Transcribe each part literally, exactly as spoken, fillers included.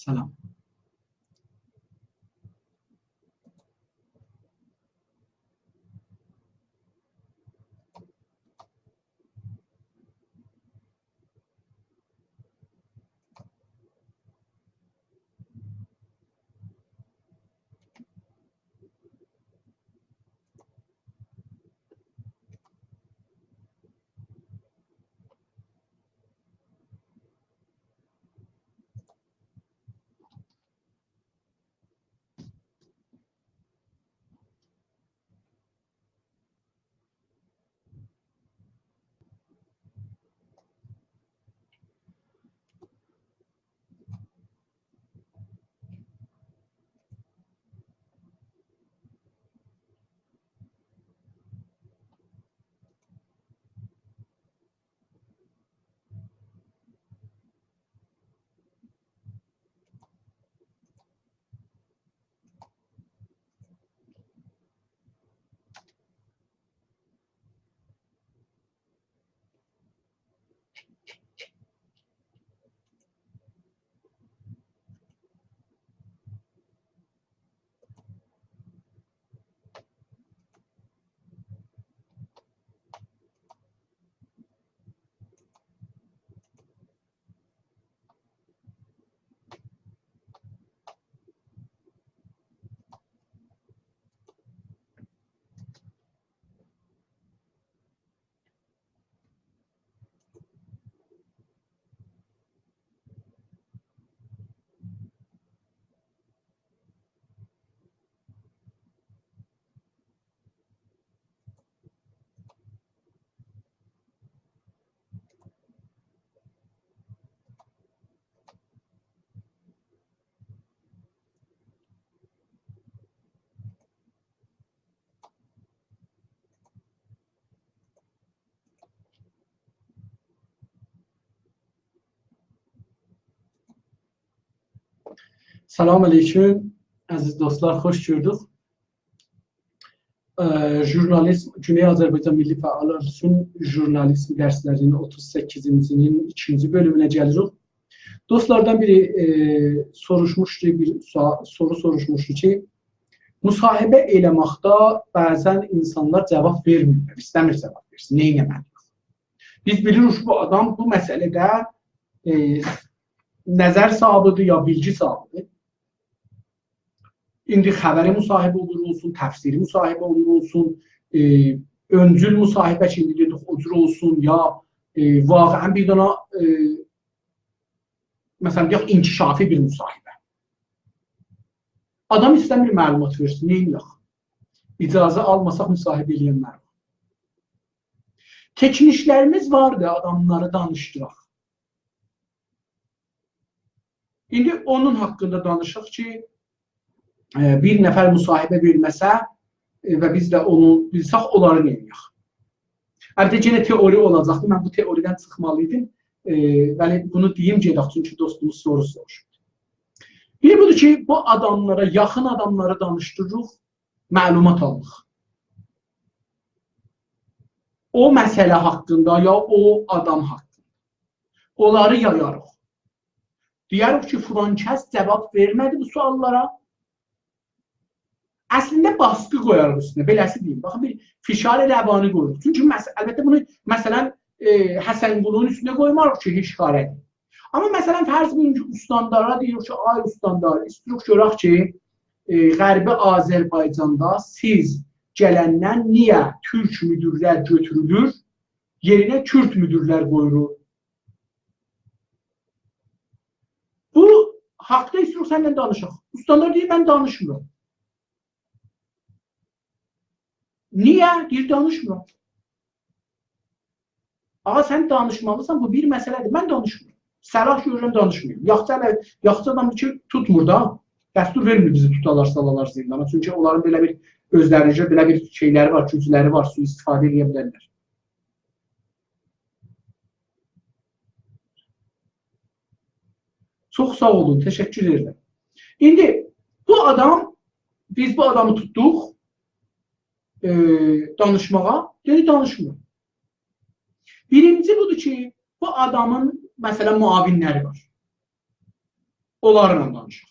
سلام. سلام علیکم، عزیز دوستلار، خوش گؤردوک. ائ، ژورنالیسم، گونئی آذربایجان میللی فعاللار اوچون ژورنالیسم درسلری‌نین اوتوز سککیزینجی‌نین ایکینجی بؤلومونه گلیریک. دوستلاردان بیری، ائ، سوروشموشدو، بیر سو-، سورو سوروشموشدو کی، مصاحبه ائله‌مکده بعضا اینسانلار جواب وئرمیر، ایسته‌میر جواب وئرسین، نه ائتمه‌لی‌ییک؟ بیز بیلیریک کی، بو آدام بو مسئله‌ده، ائ، نظر صاحیبی‌دیر یا بیلگی صاحیبی‌دیر. ایندی خبری مصاحبه اولور اولسون، تفسیری مصاحبه اولور اولسون، ائ، اؤنجول مصاحبه کی، ایندی دئدیک، او جور اولسون، یا، ائ، واقعا بیر دنه، ائ، مثلا، دئیک، انکشافی بیر مصاحبه. آدام ایسته‌میر معلومات وئرسین، نئینیه‌ک؟ اجازه آلماساق مصاحبه ائله‌ینمه‌ریک. تکنیکلریمیز واردی، آداملاری دانیشدیراق. ایندی اونون حاقیندا دانیشاق کی، ائ، بیر نفر مصاحبه وئرمه‌سه، ائ، و بیز ده اونو بیلسک، اونلاری نئینیه‌ک؟ البته، یئنه تئوری اولاجاقدی. من بو تئوریدن چیخمالی ایدیم. ائ، ولی بونو دئییم گئدک، چونکی دوستوموز سورو سوروشوب. بیری بودور کی، بو آداملارا، یاخین آداملاری دانیشدیریریق، معلومات آلیریق. او مسئله حاقیندا یا او آدام حاقیندا. اونلاری یایاریق. دئیه‌ریک کی، فلان کس جواب وئرمه‌دی بو سؤاللارا. اصلینده باسقی قویاریق اوستونه، بئله‌سی دئییم. باخین، بیر فشار روانی قویوروق. چونکی مس-، البته بونو، مثلا، ائ، حسنقولونون اوستونه قویماریق کی، هئچ کاره‌دیر. آمما، مثلا، فرض بویورون کی، استاندارا دئییر کی، آی استاندار، ایسته‌ییریک گؤرک کی، ائ، غربی آذربایجاندا سیز گلندن نییه تورک مدیرلر گؤتورولور، یئرینه کورد مدیرلر قویولور؟ بو حاقدا ایسته‌ییریک سنینله دانیشاق. استاندار دئییر، من دانیشمیرام. نییه؟ دئییر، دانیشمیرام. آغا، سن دانیشمالیسان، بو بیر مسئله‌دیر. من دانیشمیرام. صلاح گؤرورم، دانیشماییم. یاخشی، یاخشی آدام کی، توتمور دا. دستور وئرمیر بیزی توتالار، سالالار زیندانا. چونکی اونلارین بئله بیر اؤزلرینجه بئله بیر شئیلری وار، گوجلری وار، سوءاستفاده ائله‌یه بیلرلر. چوخ ساغ اولون، تشکر ائدیرم. ایندی بو آدام، بیز بو آدامی توتدوق، ائ، دانیشماغا، دئدی، دانیشمیرام. بیرینجی بودور کی، بو آدامین، مثلا، معاونلری وار. اونلارلا دانیشاق.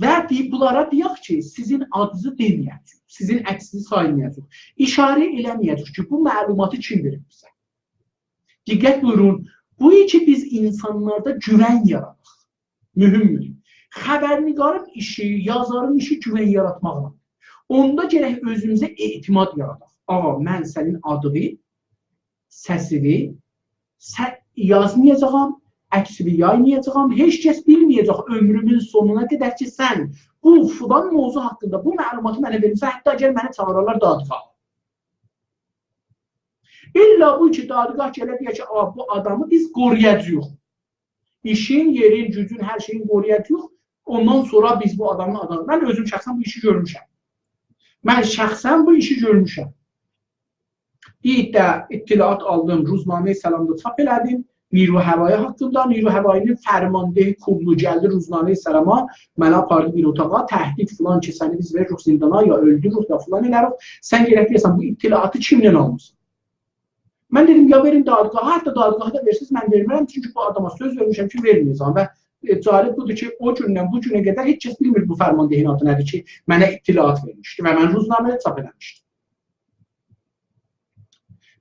و دئییب، بونلارا دئیک کی، سیزین آدینیزی دئمه‌یه‌جه‌ییک، سیزین عکسینیزی سایمایاجاغیق، اشاره ائله‌مه‌یه‌جه‌ییک کی، بو معلوماتی کیم وئریب بیزه؟ دقت بویورون، بو کی بیز اینسانلاردا گوون یاراداق. مهمدور. خبرنگارین ایشی، یازارین ایشی گوون یاراتماقلا. اوندا گرک اؤزوموزه اعتماد یاراداق. آغا، من سنین آدینی، سسینی، سه-، یازمایاجاغام، عکسینی یایمایاجاغام، هئچ کس بیلمه‌یه‌جک عؤمرومون سونونا قدر کی، سن بو فلان موضوع حاقیندا بو معلوماتی منه وئرمیسن، حتی اگر منی چاغیرالار دادگاها. الّا بو کی، دادگاه گله دئیه کی، «آ، بو آدامی بیز قورویاجاغیق. ایشین، یئرین، گوجون، هر شئیین قورویاجاغیق. اوندان سونرا بیز بو آدامین آدینی.» من اؤزوم شخصاً بو ایشی گؤرموشم. من شخصاً بو ایشی گؤرموشم. بیر عده اطلاعات آلدیم، روزنامهٔ سلامدا چاپ ائله‌دیم. نیروی هوایی حاقیندا، نیروی هوایی‌نین فرماندهی کوللو گلدی روزنامهٔ سلاما، منی آپاردی بیر اوتاغا، تهدید فلان کی، سنی بیز وئریریک زیندانا، یا اؤلدوروروک، یا فلان ائله‌ریک. سن گرک دئیه‌سن، بو اطلاعاتی کیمدن آلمیسان؟ من دئدیم، یا وئرین دادگاها، حتی دادگاها دا وئرسز، من وئرمرم، چونکی بو آداما سؤز وئرمیشم کی، وئرمه‌یه‌جم. و، ائ، جالب بودور کی، او گوندن بو گونه قدر هئچ کس بیلمیر بو فرماندهین آدی نه‌دیر کی، منه اطلاعات وئرمیشدی و من روزنامه‌ده چاپ ائله‌میشدیم.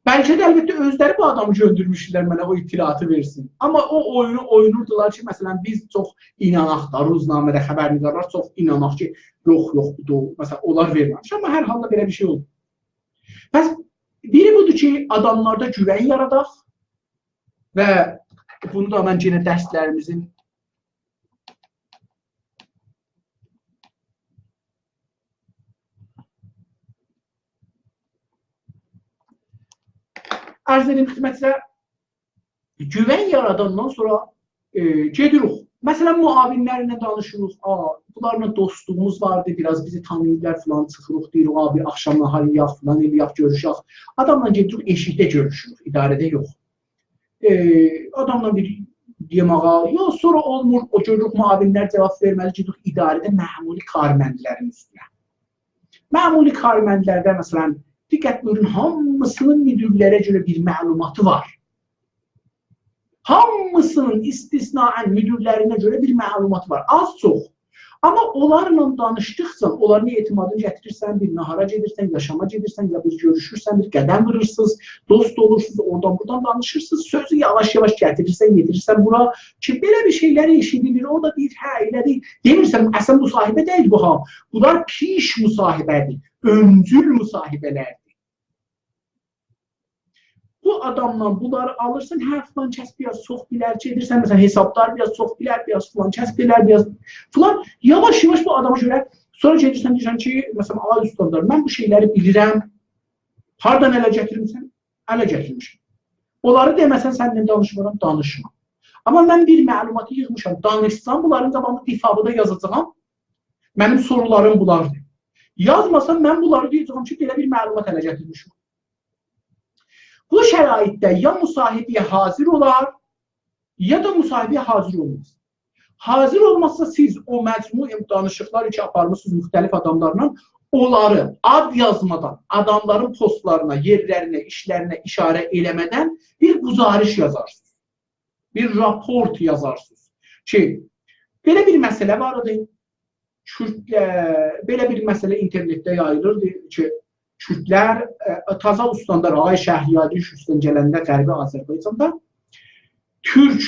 بلکه ده البته اؤزلری بو آدامی گؤندورموشدولر منه او اطلاعاتی وئرسین. آمما او اویونو اوینوردولار کی، مثلاً، بیز چوخ ایناناق دا، روزنامه‌ده خبرنگارلار چوخ ایناناق کی، یوخ، یوخ، بو دوغرو. مثلاً، اونلار وئرمه‌میش. آمما هر حالدا بئله بیر شئی اولدو. پس بیری بودور کی، آداملاردا گوون یاراداق و بونو دا من یئنه درسلریمیزین عرض ائدیم خدمتینیزه، گوون یاراداندان سونرا، ائ، گئدیریک. مثلاً، معاونلرله دانیشیریق. آ، بونلارلا دوستلوغوموز واردی، بیر آز بیزی تانیییرلار فلان، چیخیریق، دئییریک، «آ، بیر آخشام ناهار یئیک، فلان ائله‌یک، گؤروشک.» آداملا گئدیریک، ائشیکده گؤروشوروک، اداره‌ده یوخ. ائ، آداملا بیر یئماغا، یوخ، سونرا اولمور، او گؤروروک، معاونلر جاواب وئرمه‌لی، گئدیریک اداره‌ده معمولی کارمندلرین اوستونه. معمولی کارمندلرده، مثلاً، دقت بویورون، هامیسینین مدیرلره گؤره بیر معلوماتی وار. هامیسینین، استثناءً مدیرلرینه گؤره بیر معلوماتی وار. آز چوخ. آمما اونلارلا دانیشدیقجا، اونلارین اعتمادینی گتیریرسن، بیر ناهارا گئدیرسن، یاشاما گئدیرسن، یا بیر گؤروشورسن، بیر قدم وورورسونوز، دوست اولورسونوز، اورادان بورادان دانیشیرسینیز، سؤزو یاواش-یاواش گتیریرسن، یئتیریرسن بورا کی، بئله بیر شئیلر ائشیدیلیر، او دا دئییر، هه، ائله‌دیر. دئمیرسن، اصلاً مصاحبه دئییل بو ها. بونلار پیش مصاحبه‌دیر، اؤنجول مصاحبه‌لردیر. بو آدامدان بونلاری آلیرسان، هه، فلان کس بیر آز چوخ بیلر، گئدیرسن، مثلاً، حسابدار بیر آز چوخ بیلر، بیر آز فلان کس بیلر، بیر آز فلان. یاواش-یاواش بو آداما گؤره، سونرا گئدیرسن، دئییرسن کی، مثلاً، «آی اوستاندار، من بو شئیلری بیلیرم.» هاردان اله گتیرمیسن؟ اله گتیرمیشم. اونلاری دئمه‌سن، سنینله دانیشمارام، دانیشما. آمما من بیر معلوماتی ییغمیشام، دانیشسام، بونلارین قاباغیندا دفاعی دا یازاجاغام. منیم سورولاریم بولاردیر. یازماسام، من بونلاری دئیه‌جه‌یم کی، بئله بیر معلومات اله گتیرمیشم. بو شرایطده یا مصاحبه‌یه حاضر اولار، یا دا مصاحبه‌یه حاضر اولماز. حاضر اولمازسا، سیز او مجموع دانیشیقلار کی آپارمیسینیز مختلف آداملارلا، اونلاری آد یازمادان، آداملارین پستلارینا، یئرلرینه، ایشلرینه اشاره ائله‌مه‌دن بیر گزارش یازارسینیز. بیر راپورت یازارسینیز کی، بئله بیر مسئله وار ایدی. کوردلر، بئله بیر مسئله اینترنتده یاییلیردی کی، کوردلر، ائ، تازا اوستاندار، آقای شهریاری ایش اوستون گلنده غربی آذربایجاندا تورک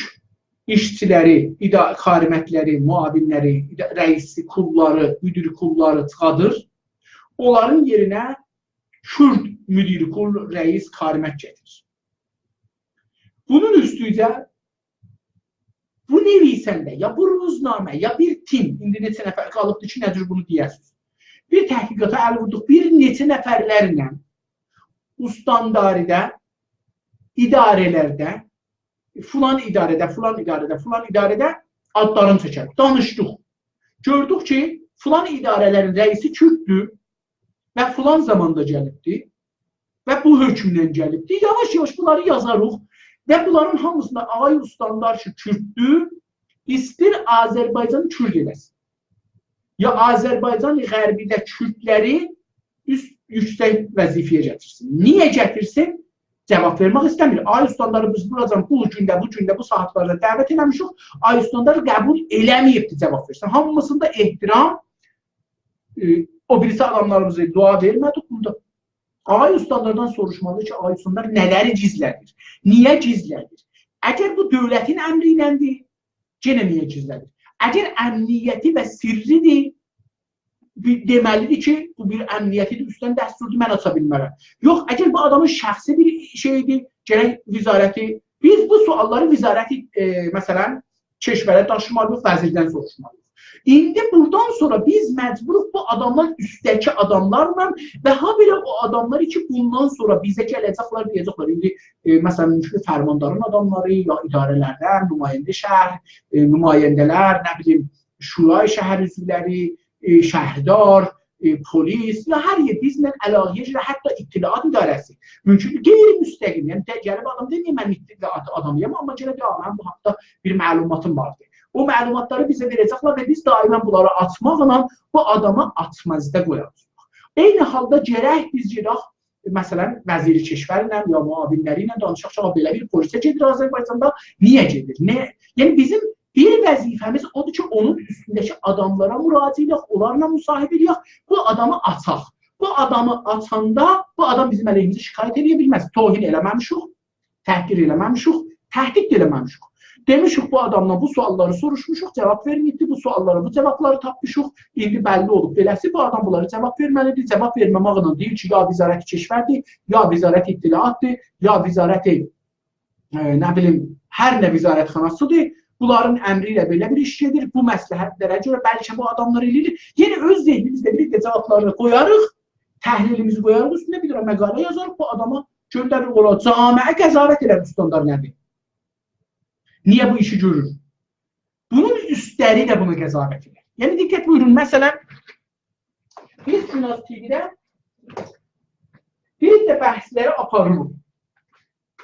ایشچیلری، ادا-، کارمندلری، معاونلری، ادا-، رئیسی، کوللاری، مدیر کوللاری چیخادیر. اونلارین یئرینه کورد مدیر کول، رئیس، کارمند گتیریر. بونون اوستوجه بو نویسنده، یا بو روزنامه، یا بیر تیم، ایندی نئچه نفر قالیبدیر کی، نه جور بونو دئیه‌سینیز. بیر تحقیقاتا ال ووردوق، بیر نئچه نفرلرله استانداریده، اداره‌لرده، فلان اداره‌ده، فلان اداره‌ده، فلان اداره‌ده آدلارینی چکریک. دانیشدیق. گؤردوک کی، فلان اداره‌لرین رئیسی کورددور و فلان زاماندا گلیبدی و بو حکمله گلیبدی. یاواش-یاواش بونلاری یازاریق و بونلارین هامیسیندا آقای استاندار کی، کورددور، ایستیر آذربایجانی کورد ائله‌سین. یا آذربایجان غربیده کوردلری اوست، یوکسک وظیفه‌یه گتیرسین. نییه گتیرسین؟ جواب وئرمک ایسته‌میر. آقای استانداری بیز بوراجان بو گونده، بو گونده، بو ساعاتلاردا دعوت ائله‌میشیک. آقای استاندار قبول ائله‌مه‌ییبدی جواب وئرسین. هامیسیندا احترام، ائ، او بیریسی آداملاریمیزا دعا وئرمه‌دیک بوندا. آقای استانداردان سوروشمالیدیر کی، آقای استاندار نه‌لری گیزله‌دیر؟ نییه گیزله‌دیر؟ اگر بو دؤولتین امری ایلندیر، یئنه نییه گیزله‌دیر؟ اگر امنیتی و سرّی‌دیر، بیر، دئمه‌لیدیر کی، بو بیر امنیتی‌دیر، اوستدن دستوردور، من آچا بیلمه‌رم. یوخ، اگر بو آدامین شخصی بیر شئیی‌دیر، گرک وزارتی، بیز بو سؤاللاری وزارتی، ائ، مثلا، کشوره داشیمالی‌ییق، وزیردن سوروشمالی‌ییق. ایندی بورادان سونرا بیز مجبوروق بو آداملار، اوستده‌کی آداملارلا و هابئله او آداملار کی، بوندان سونرا بیزه گله‌جکلر، دئیه‌جکلر، ایندی، ائ، مثلا، فرماندارین آداملاری، یا اداره‌لردن، نماینده شهر، ائ، نماینده‌لر، نه بیلیم، شورای شهر عضولری، ائ، شهردار، ائ، پلیس، یا هر یئر بیزله علاقه‌یه گؤره، حتی اطلاعات اداره‌سی. ممکن غیر مستقیم، یعنی، ته-، گلیب آدام دئمه‌یه، «من اطلاعات آدامی‌یام»، آمما گله دئیه، «منیم بو حاقدا بیر معلوماتیم واردی.» او معلوماتلاری بیزه وئره‌جکلر و بیز دائما بونلاری آچماقلا بو آدامی آتمازدا قویاجاغیق. عینی حالدا گرک بیز گئدک، مثلا، وزیر کشورله یا معاونلری ایله دانیشاق کی، بئله بیر پروسه گئدیر آذربایجاندا، نییه گئدیر؟ نه؟ یعنی، بیزیم بیر وظیفه‌میز اودور کی، اونون اوستونده‌کی آداملارا مراجعه ائدک، اونلارلا مصاحبه ائله‌یک، بو آدامی آچاق. بو آدامی آچاندا بو آدام بیزیم علیهیمیزه شکایت ائله‌یه بیلمز، توهین ائله‌مه‌میشیک، تحقیر ائله‌مه‌میشیک، تهدید ده ائله‌مه‌میشیک. دئمیشیک، بو آدامدان بو سؤاللاری سوروشموشوق، جواب وئرمه‌ییبدی، بو سؤاللارا بو جوابلاری تاپمیشیق. ایندی بللی اولوب بئله‌سی، بو آدام بونلارا جواب وئرمه‌لیدیر. جواب وئرمه‌مکله دئییر کی، یا وزارت کشوردیر، یا وزارت اطلاعاتدیر، یا وزارت، ائ، نه بیلیم، هر نه وزارتخاناسیدیر. بونلارین امری ایله بئله بیر ایش گئدیر، بو مصلحتلره گؤره بلکه بو آداملار ائله‌ییر. یئنه اؤز ذهنیمیزده بیر ده جوابلارینی قویاریق، تحلیلیمیزی قویاریق، اوستونه بیر دنه مقاله یازاریق، بو آداما گؤندریریک اورا، جامعه قضاوت ائلر استاندار نه‌دیر؟ نییه بو ایشی گؤرور؟ بونون اوستلری ده بونا قضاوت ائدیر. یعنی، دقت بویورون، مثلا، بیز گوناز تی‌وی‌ده بیر ده بحثلری آپاریریق.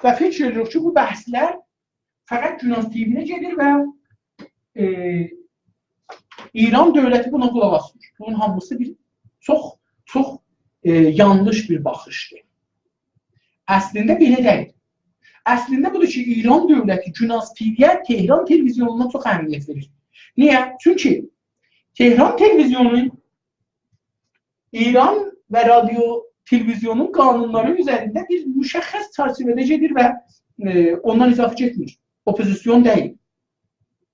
و فیکیر ائدیریک کی، بو بحثلر فقط گوناز تی‌وی‌ده گئدیر و، ائ، ایران دؤولتی بونا قولاق آسمیر. بونون هامیسی بیر چوخ، چوخ، ائ، یانلیش بیر باخیشدیر. اصلینده بئله دئییل. اصلینده بودور کی، ایران دؤولتی گوناز تی‌وی‌یه تهران تلویزیونوندان چوخ اهمیت وئریر. نییه؟ چونکی تهران تلویزیونو ایران و رادیو تلویزیونون قانونلاری اوزرینده بیر مشخص چرچیوه‌ده گئدیر و، ائ، اوندان اضافه گئتمیر. اوپوزیسیون دئییل.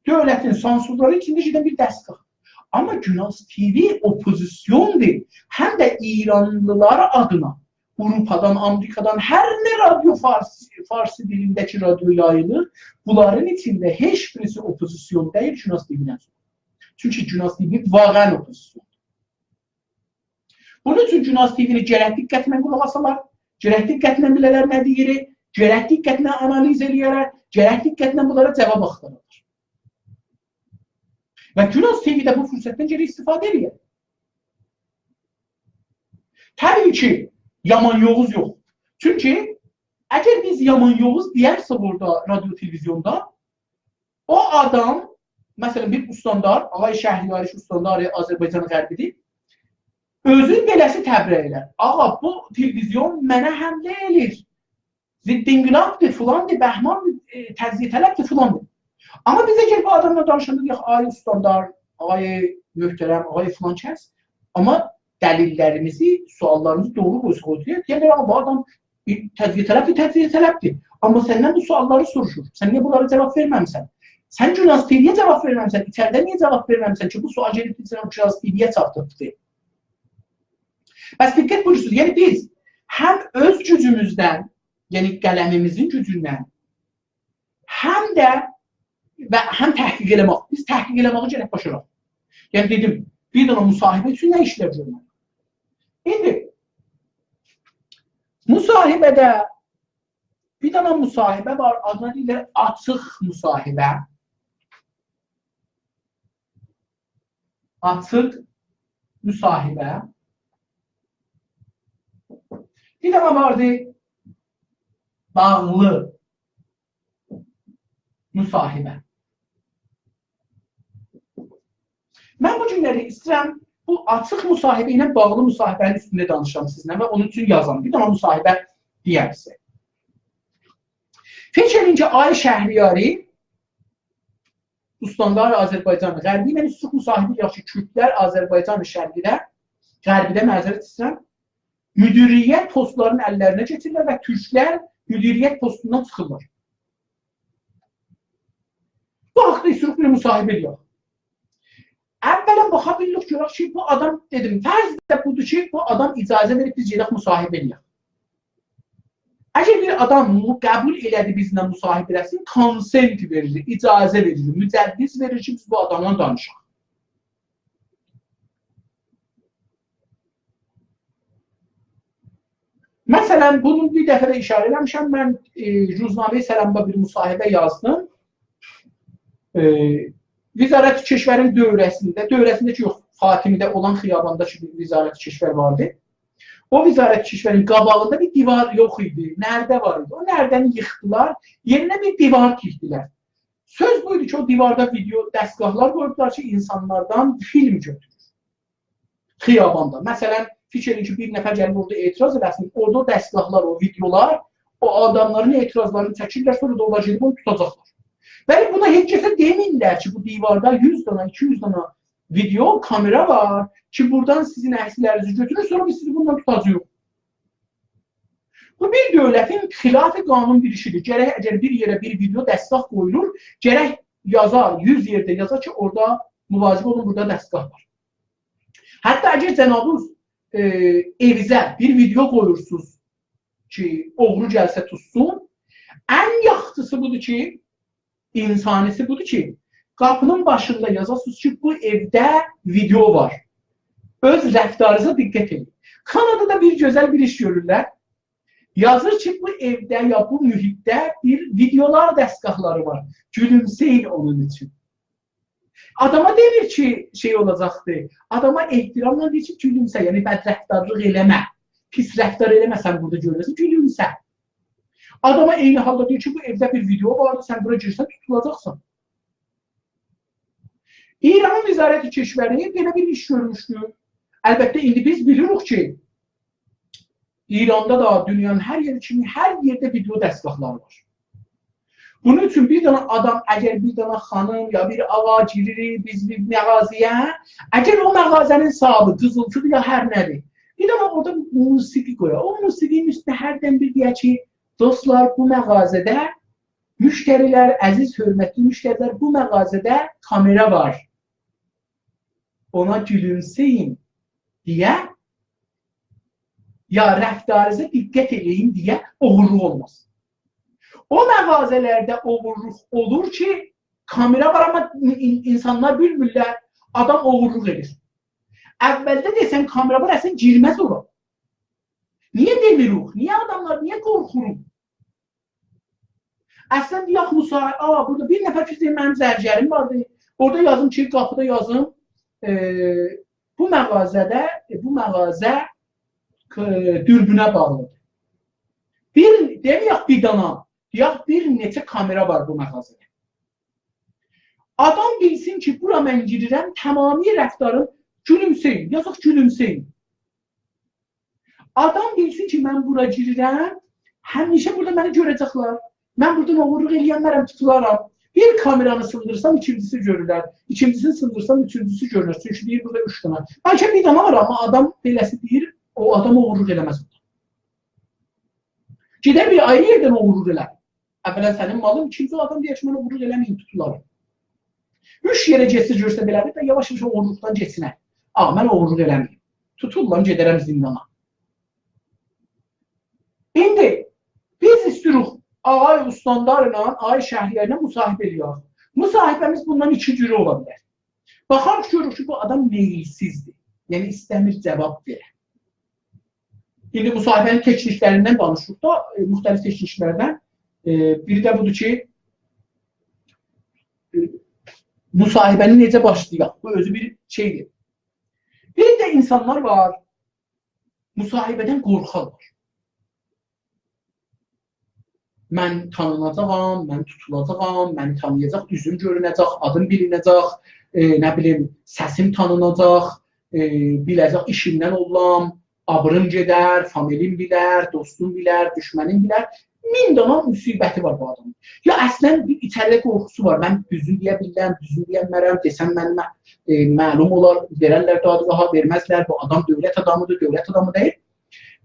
دؤولتین سانسورلاری ایچینده گئدن بیر دستگاه. آمما گوناز تی‌وی اوپوزیسیوندور. هم ده ایرانلیلار آدینا آوروپادان، آمریکادان هر نه رادیو فارسی، فارسی دیلینده کی رادیو یاییلیر، بونلارین ایچینده هئچ بیریسی اوپوزیسیون دئییل گوناز تی‌وی‌دن سونرا. چونکی گوناز تی‌وی واقعا اوپوزیسیوندور. بونون اوچون گوناز تی‌وی‌نی گرک دقتله قولاق آسالار، گرک دقتله بیله‌لر نه دئییر، گرک دقتله آنالیز ائله‌یه‌لر، گرک دقتله بونلارا جواب آختارالار. و گوناز تی‌وی ده بو فرصتدن گرک استفاده ائله‌یه. طبیعی کی، یامان یوووز یوخ. چونکی اگر بیز یامان یوووز دئیرسک اورادا رادیو تلویزیوندا، او آدام، مثلا، بیر استاندار، آقای شهریاریش استاندار آذربایجان غربی‌دیر، اؤزون بئله‌سی تبرئه ائلر. «آقا، بو تلویزیون منه حمله ائله‌ییر. ضد انقلابدیر، فلاندیر، بهماندیر، ائ، تجزیه‌طلبدیر، فلاندیر.» آمما بیز اگر بو آداملا دانیشاندا دئیک، «آقای استاندار، آقای محترم، آقای فلان کس»، آمما دلیللریمیزی، سؤاللاریمیزی دوغرو قویساق اورتایا، دئیرلر، «آقا، بو آدام بیر تجزیه‌طلبدیر، تجزیه‌طلبدیر. آمما سندن بو سؤاللاری سوروشور. سن نییه بونلارا جواب وئرمه‌میسن؟ سن گوناز تی‌وی‌یه جواب وئرمه‌میسن؟ ایچریده نییه جواب وئرمه‌میسن کی، بو سؤال گلیب سن گوناز تی‌وی‌یه چاتدیردی؟» پس دقت بویورورسونوز، یعنی بیز هم اؤز گوجوموزدن، یعنی قلمیمیزین گوجوندن، هم ده و هم تحقیق ائله‌مک. بیز تحقیق ائله‌مه‌یی گرک باشاراق. یعنی دئدیم، بیر دنه مصاحبه اوچون نه ایشلر گؤرمه‌لی؟ ایندی مصاحبه‌ده بیر دنه مصاحبه وار، آدینا دئییرلر آچیق مصاحبه. آچیق مصاحبه. بیر دنه واردی باغلی مصاحبه. من بو گونلری ایسته‌ییرم بو آچیق مصاحبه ایله باغلی مصاحبه‌نین اوستونده دانیشام سیزینله و اونون اوچون یازام. بیر دنه مصاحبه دئیم سیزه. فیکیر ائدین کی، آقای شهریاری، استاندار آذربایجان غربی، من ایسته‌ییرم مصاحبه ائله‌یک کی، کوردلر آذربایجان شرقی‌ده، غربی‌ده، معذرت ایسته‌ییرم، مدیریت پستلارین اللرینه کئچیرلر و تورکلر مدیریت پستوندان چیخیرلار. بو حاقدا ایسته‌ییریک بیر مصاحبه ائله‌یک. اولاً باخا بیلیریک، گؤرک کی، بو آدام، دئدیم، فرض ده بودور کی، بو آدام اجازه وئریب بیز گئدک مصاحبه ائله‌یک. اگر بیر آدام مو-، قبول ائله‌دی بیزله مصاحبه ائله‌سین، consent وئریر، اجازه وئریر، مجوز وئریر کی، بیز بو آداملا دانیشاق. مثلاً، بونو بیر دفعه ده اشاره ائله‌میشم. من، ائ، روزنامهٔ سلامدا بیر مصاحبه یازدیم. ائ، وزارت کشورین دؤوره‌سینده، دؤوره‌سینده کی، یوخ، فاطمی‌ده اولان خیاباندا کی، بیر وزارت کشور واردی. او وزارت کشورین قاباغیندا بیر دیوار یوخ ایدی، نرده وار ایدی. او نرده‌نی ییخدیلار، یئرینه بیر دیوار تیکدیلر. سؤز بویدو کی، او دیواردا ویدئو دستگاهلار قویوبلار کی، اینسانلاردان فیلم گؤتورور خیاباندا. مثلاً، فیکیر ائدین کی، بیر نفر گلیب اورادا اعتراض ائله‌سین، اورادا او دستگاهلار، او ویدئولار او آداملارین اعتراضلارینی چکیرلر، سونرا دا اونلار گئدیب اونو توتاجاقلار. ولی بونا هئچ کسه دئمیرلر کی، بو دیواردا یوز دانا، ایکی یوز دانا ویدئو کامئرا وار کی، بورادان سیزین عکسلرینیزی گؤتورور، سونرا بیز سیزی بوندان توتاجاغیق. بو بیر دؤولتین خلاف قانون بیر ایشیدیر. گرک اگر بیر یئره بیر ویدئو دستگاه قویولور، گرک یازا، یوز یئرده یازا کی، اورادا مواظب اولون، بورادا دستگاه وار. حتی اگر جنابینیز، ائ، ائوینیزه بیر ویدئو قویورسونوز کی، اوغرو گلسه توتسون، ان یاخشیسی بودور کی، اینسانی‌سی بودور کی، قاپینین باشیندا یازاسینیز کی، بو ائوده ویدئو وار. اؤز رفتارینیزا دقت ائدین. کانادادا بیر گؤزل بیر ایش گؤرورلر. یازیر کی، بو ائوده یا بو محیطده بیر ویدئولار دستگاهلاری وار. گولومسه‌یین اونون اوچون. آداما دئمیر کی، شئی اولاجاقدی. آداما احتراملا دئییر کی، گولومسه، یعنی بدرفتارلیق ائله‌مه. پیس رفتار ائله‌مه، سن بورادا گؤرورسن، گولومسه. آداما عینی حالدا دئییر کی، بو ائوده بیر ویدئو واردی، سن بورا گیرسن، توتولاجاقسان. ایرانین وزارت کشوری بئله بیر ایش گؤرموشدو. البته، ایندی بیز بیلیریک کی، ایراندا دا دونیانین هر یئری کیمی هر یئرده ویدئو دستگاهلاری وار. بونون اوچون بیر دنه آدام، اگر بیر دنه خانیم یا بیر آقا گیریر بیز بیر مغازه‌یه، اگر او مغازه‌نین صاحبی قیزیلچی‌دیر یا هر نه‌دیر، بیر دنه اورادا موسیقی قویار. او موسیقی‌نین اوستونه هردن بیر دئیر کی، دوستلار، بو مغازه‌ده مشتری‌لر، عزیز، حؤرمتلی مشتری‌لر، بو مغازه‌ده کامئرا وار. اونا گولومسه‌یین دئیه، یا رفتارینیزا دقت ائله‌یین دئیه اوغورلوق اولماز. او مغازه‌لرده اوغورلوق اولور کی، کامئرا وار، آمما این-، اینسانلار بیلمیرلر، آدام اوغورلوق ائدیر. اولده دئسن کامئرا وار، اصلاً گیرمز اورا. نییه دئمیریک؟ نییه آداملار، نییه قورخوروق؟ اصلاً، دئیک، مصاحبه، آ، بورادا بیر نفر کی، منیم زرگریم واردی. اورادا یازدیم کی، قاپیدا یازدیم، ائ، بو مغازه‌ده، ائ، بو مغازه، ائ، دوربینه باغلی‌دیر. بیر، دئمه‌یک بیر دانا، دئیک، بیر نئچه کامئرا وار بو مغازه‌ده. آدام بیلسین کی، بورا من گیریرم، تمامی رفتاریم گولومسه‌یین، یازیق گولومسه‌یین. آدام بیلسین کی، من بورا گیریرم، همیشه بورادا منی گؤره‌جکلر. من بورادان اوغورلوق ائلیه‌نمرم، توتولارام. بیر کامئرانی سیندیرسام، ایکینجیسی گؤرولر. ایکینجیسینی سیندیرسام، اوچونجوسو گؤرونر. چونکی دئییر، بورادا اوچ دنه. بلکه بیر دنه وار، آمما آدام بئله‌سی دئییر، او آدام اوغورلوق ائله‌مز بورادا. گئدر بیر آیری یئردن اوغورلوق ائلر. اولاً سنین مالین، ایکینجی آدام دئیر کی، من اوغورلوق ائله‌مه‌ییم، توتولارام. اوچ یئره گئتسه، گؤرسه بئله‌دیر، ده یاواش-یاواش اوغورلوقدان گئچینر. آ، من اوغورلوق ائله‌مه‌ییم. توتوللام، گئدرم زیندانا. ایندی بیز ایسته‌ییریک آقای استاندارلا، آقای شهریارلا مصاحبه ائله‌یک. مصاحبه‌میز بوندان ایکی جوره اولا بیلر. باخاریق، گؤروروک کی، بو آدام میل‌سیزدیر. یعنی، ایسته‌میر جواب وئره. ایندی مصاحبه‌نین تکنیکلریندن دانیشیریق دا، ائ، مختلف تکنیکلردن. ائ، بیری ده بودور کی، ائ، مصاحبه‌نی نئجه باشلایاق؟ بو اؤزو بیر شئیدیر. بیر ده اینسانلار وار، مصاحبه‌دن قورخارلار. من تانیناجاغام، من توتولاجاغام، منی تانییاجاق، اوزوم گؤرونه‌جک، آدیم بیلینه‌جک، ائ، نه بیلیم، سسیم تانیناجاق، ائ، بیله‌جک ایشیمدن اوللام، آبریم گئدر، فامیلیم بیلر، دوستوم بیلر، دوشمنیم بیلر. مین دانا مصیبتی وار بو آدامین. یا اصلاً بیر ایچریده قورخوسو وار. من دوزونو دئیه بیلرم، دوزونو دئیه بیلمرم، دئسم من، م-، ائ، معلوم اولار، وئررلر دادگاها، وئرمزلر، بو آدام دؤولت آدامیدیر، دؤولت آدامی دئییل.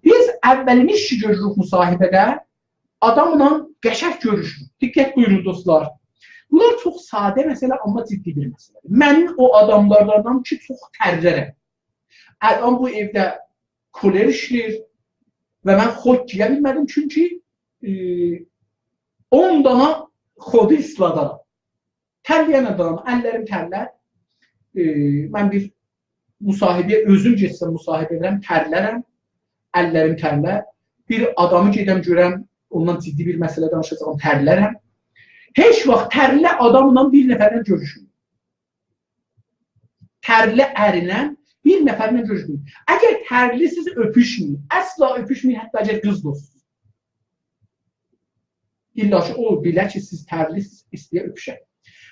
بیز اولین ایش کی گؤروروک مصاحبه‌ده، آداملا قشنگ گؤروشوروک. دقت بویورون، دوستلار. بونلار چوخ ساده مسئله، آمما جدی بیر مسئله‌دیر. من او آداملاردانام کی، چوخ ترلرم. الان بو ائوده کولر ایشله‌ییر و من خوت گئیه بیلمه‌دیم، چونکی، ائ، اون دانا خوتو ایسلادارام. ترله‌ین آدامام، اللریم ترلر. ائ، من بیر مصاحبه‌یه اؤزوم گئتسم، مصاحبه ائدیرم، ترلرم، اللریم ترلر. بیر آدامی گئدم گؤرم، اوننان جدی بیر مسئله دانیشاجاغام، ترلرم. هئچ واخت ترلی آداملا بیر نفرله گؤروشمه‌یین. ترلی ارینن بیر نفرله گؤروشمه‌یین. اگر ترلی‌سیز، اؤپوشمه‌یین. اصلا اؤپوشمه‌یین، حتی اگر قیز دوستسوز. الا کی، او بیله کی، سیز ترلی‌سیز، ایسته‌یه اؤپوشه.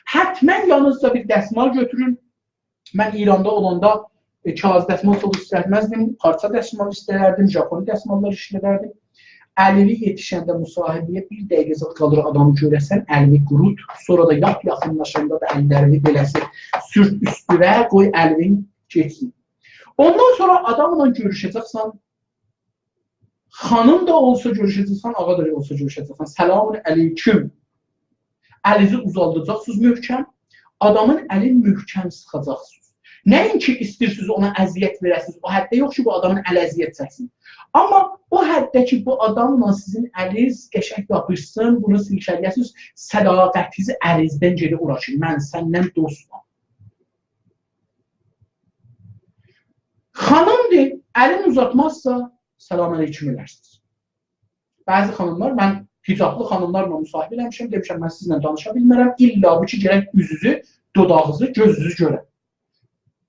حتماً یانینیزدا بیر دسمال گؤتورون. من ایراندا اولاندا، ائ، کاغیذ دسمال چوخ ایشلتمزدیم، پارچا دسمال ایشلدردیم، ژاپونی دسماللار ایشلدردیم. الیوی یئتیشنده مصاحبه‌یه بیر دقیقه‌جه قالیر آدامی گؤره‌سن، الیوی قوروت، سونرا دا لاپ یاخینلاشاندا دا اللرینی بئله‌سی سورت اوستونه، قوی الیوین گئتسین. اوندان سونرا آداملا گؤروشه‌جکسن، خانیم دا اولسا گؤروشه‌جکسن، آقا دا اولسا گؤروشه‌جکسن. سلام علیکم. الیزی اوزالداجاقسینیز محکم. آدامین الین محکم سیخاجاقسینیز. نه اینکی ایسته‌ییرسینیز اونا اذیت وئره‌سینیز، او حدده یوخ کی، بو آدامین الی اذیت چکسین. آمما او حدده کی، بو آداملا سیزین الیز قشنگ یاپیشسین، بونو سیلکه‌له‌یه‌سینیز، صداقتینیز الیزدن گئدیر اورا کی، من سنن دوستام. خانیمدیر، الین اوزاتمازسا، سلام علیکم ائلرسینیز. بعضی خانیملار، من حجابلی خانیملارلا مصاحبه ائله‌میشم، دئمیشم، من سیزله دانیشا بیلمرم، الا بو کی، گرک اوزونوزو، دوداغینیزی، گؤزونوزو گؤرم.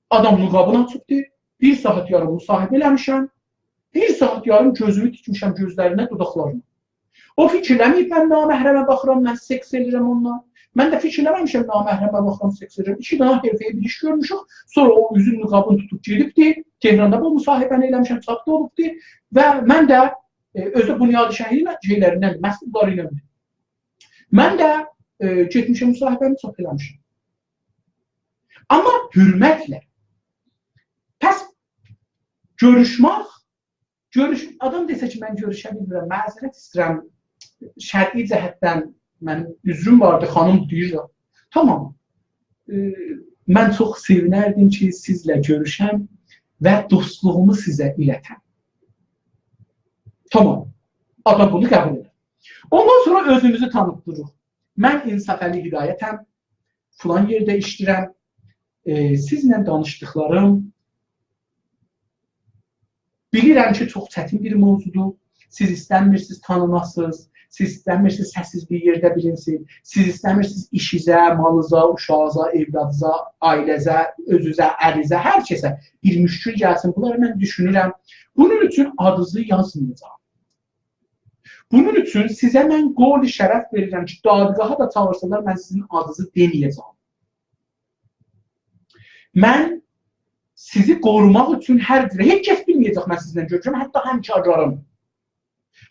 آدام نقابینی آچیبدی، بیر ساعات یاریم مصاحبه ائله‌میشم، بیر ساعات یاریم گؤزومو تیکمیشم گؤزلرینه، دوداقلارینا. او فیکیر ائله‌مه‌ییب من نامحرمه باخیرام، من سکس ائدیرم اونونلا. من ده فیکیر ائله‌مه‌میشم نامحرمه باخیرام، سکس ائدیرم. ایکی دنه حرفه‌ای بیر ایش گؤرموشوک. سونرا او اوزون نقابینی توتوب گئدیبدی. تهراندا بو مصاحبه‌نی ائله‌میشم، چاپ دا اولوبدو. و من ده، ائ، اؤزو ده بنیادشهرین شئیلریندن، مسئوللاری ایله. من ده، ائ، گئتمیشم مصاحبه‌می چاپ ائله‌میشم. آمما حؤرمتله. پس گؤروشمک، گؤروش-، آدام دئسه کی، من گؤروشه بیلمیرم، معذرت ایسته‌ییرم، شرعی جهتدن منیم عذروم واردی، خانیم دئییر ده. تامام. ائ، من چوخ سئوینردیم کی، سیزله گؤروشم و دوستلوغومو سیزه ایلتم. تامام. آدام بونو قبول ائدر. اوندان سونرا اؤزوموزو تانیتدیریریق. من انصافعلی هدایتم، فلان یئرده ایشله‌ییرم. ائ، سیزله دانیشدیقلاریم، بیلیرم کی، چوخ چتین بیر موضوعدور. سیز ایسته‌میرسینیز تانیناسینیز، سیز ایسته‌میرسینیز سسیز بیر یئرده بیلینسین، سیز ایسته‌میرسینیز ایشینیزه، مالینیزا، اوشاغینیزا، اولادینیزا، عائله‌زه، اؤزونوزه، ارینیزه، هر کسه بیر مشکل گلسین. بونلاری من دوشونورم. بونون اوچون آدینیزی یازمایاجاغام. بونون اوچون سیزه من قول شرف وئریرم کی، دادگاها دا چاغیرسالار، من سیزین آدینیزی دئمه‌یه‌جم. من سیزی قوروماق اوچون هر جوره، هئچ کس بیلمه‌یه‌جک من سیزله گؤروشورم، حتی همکارلاریم،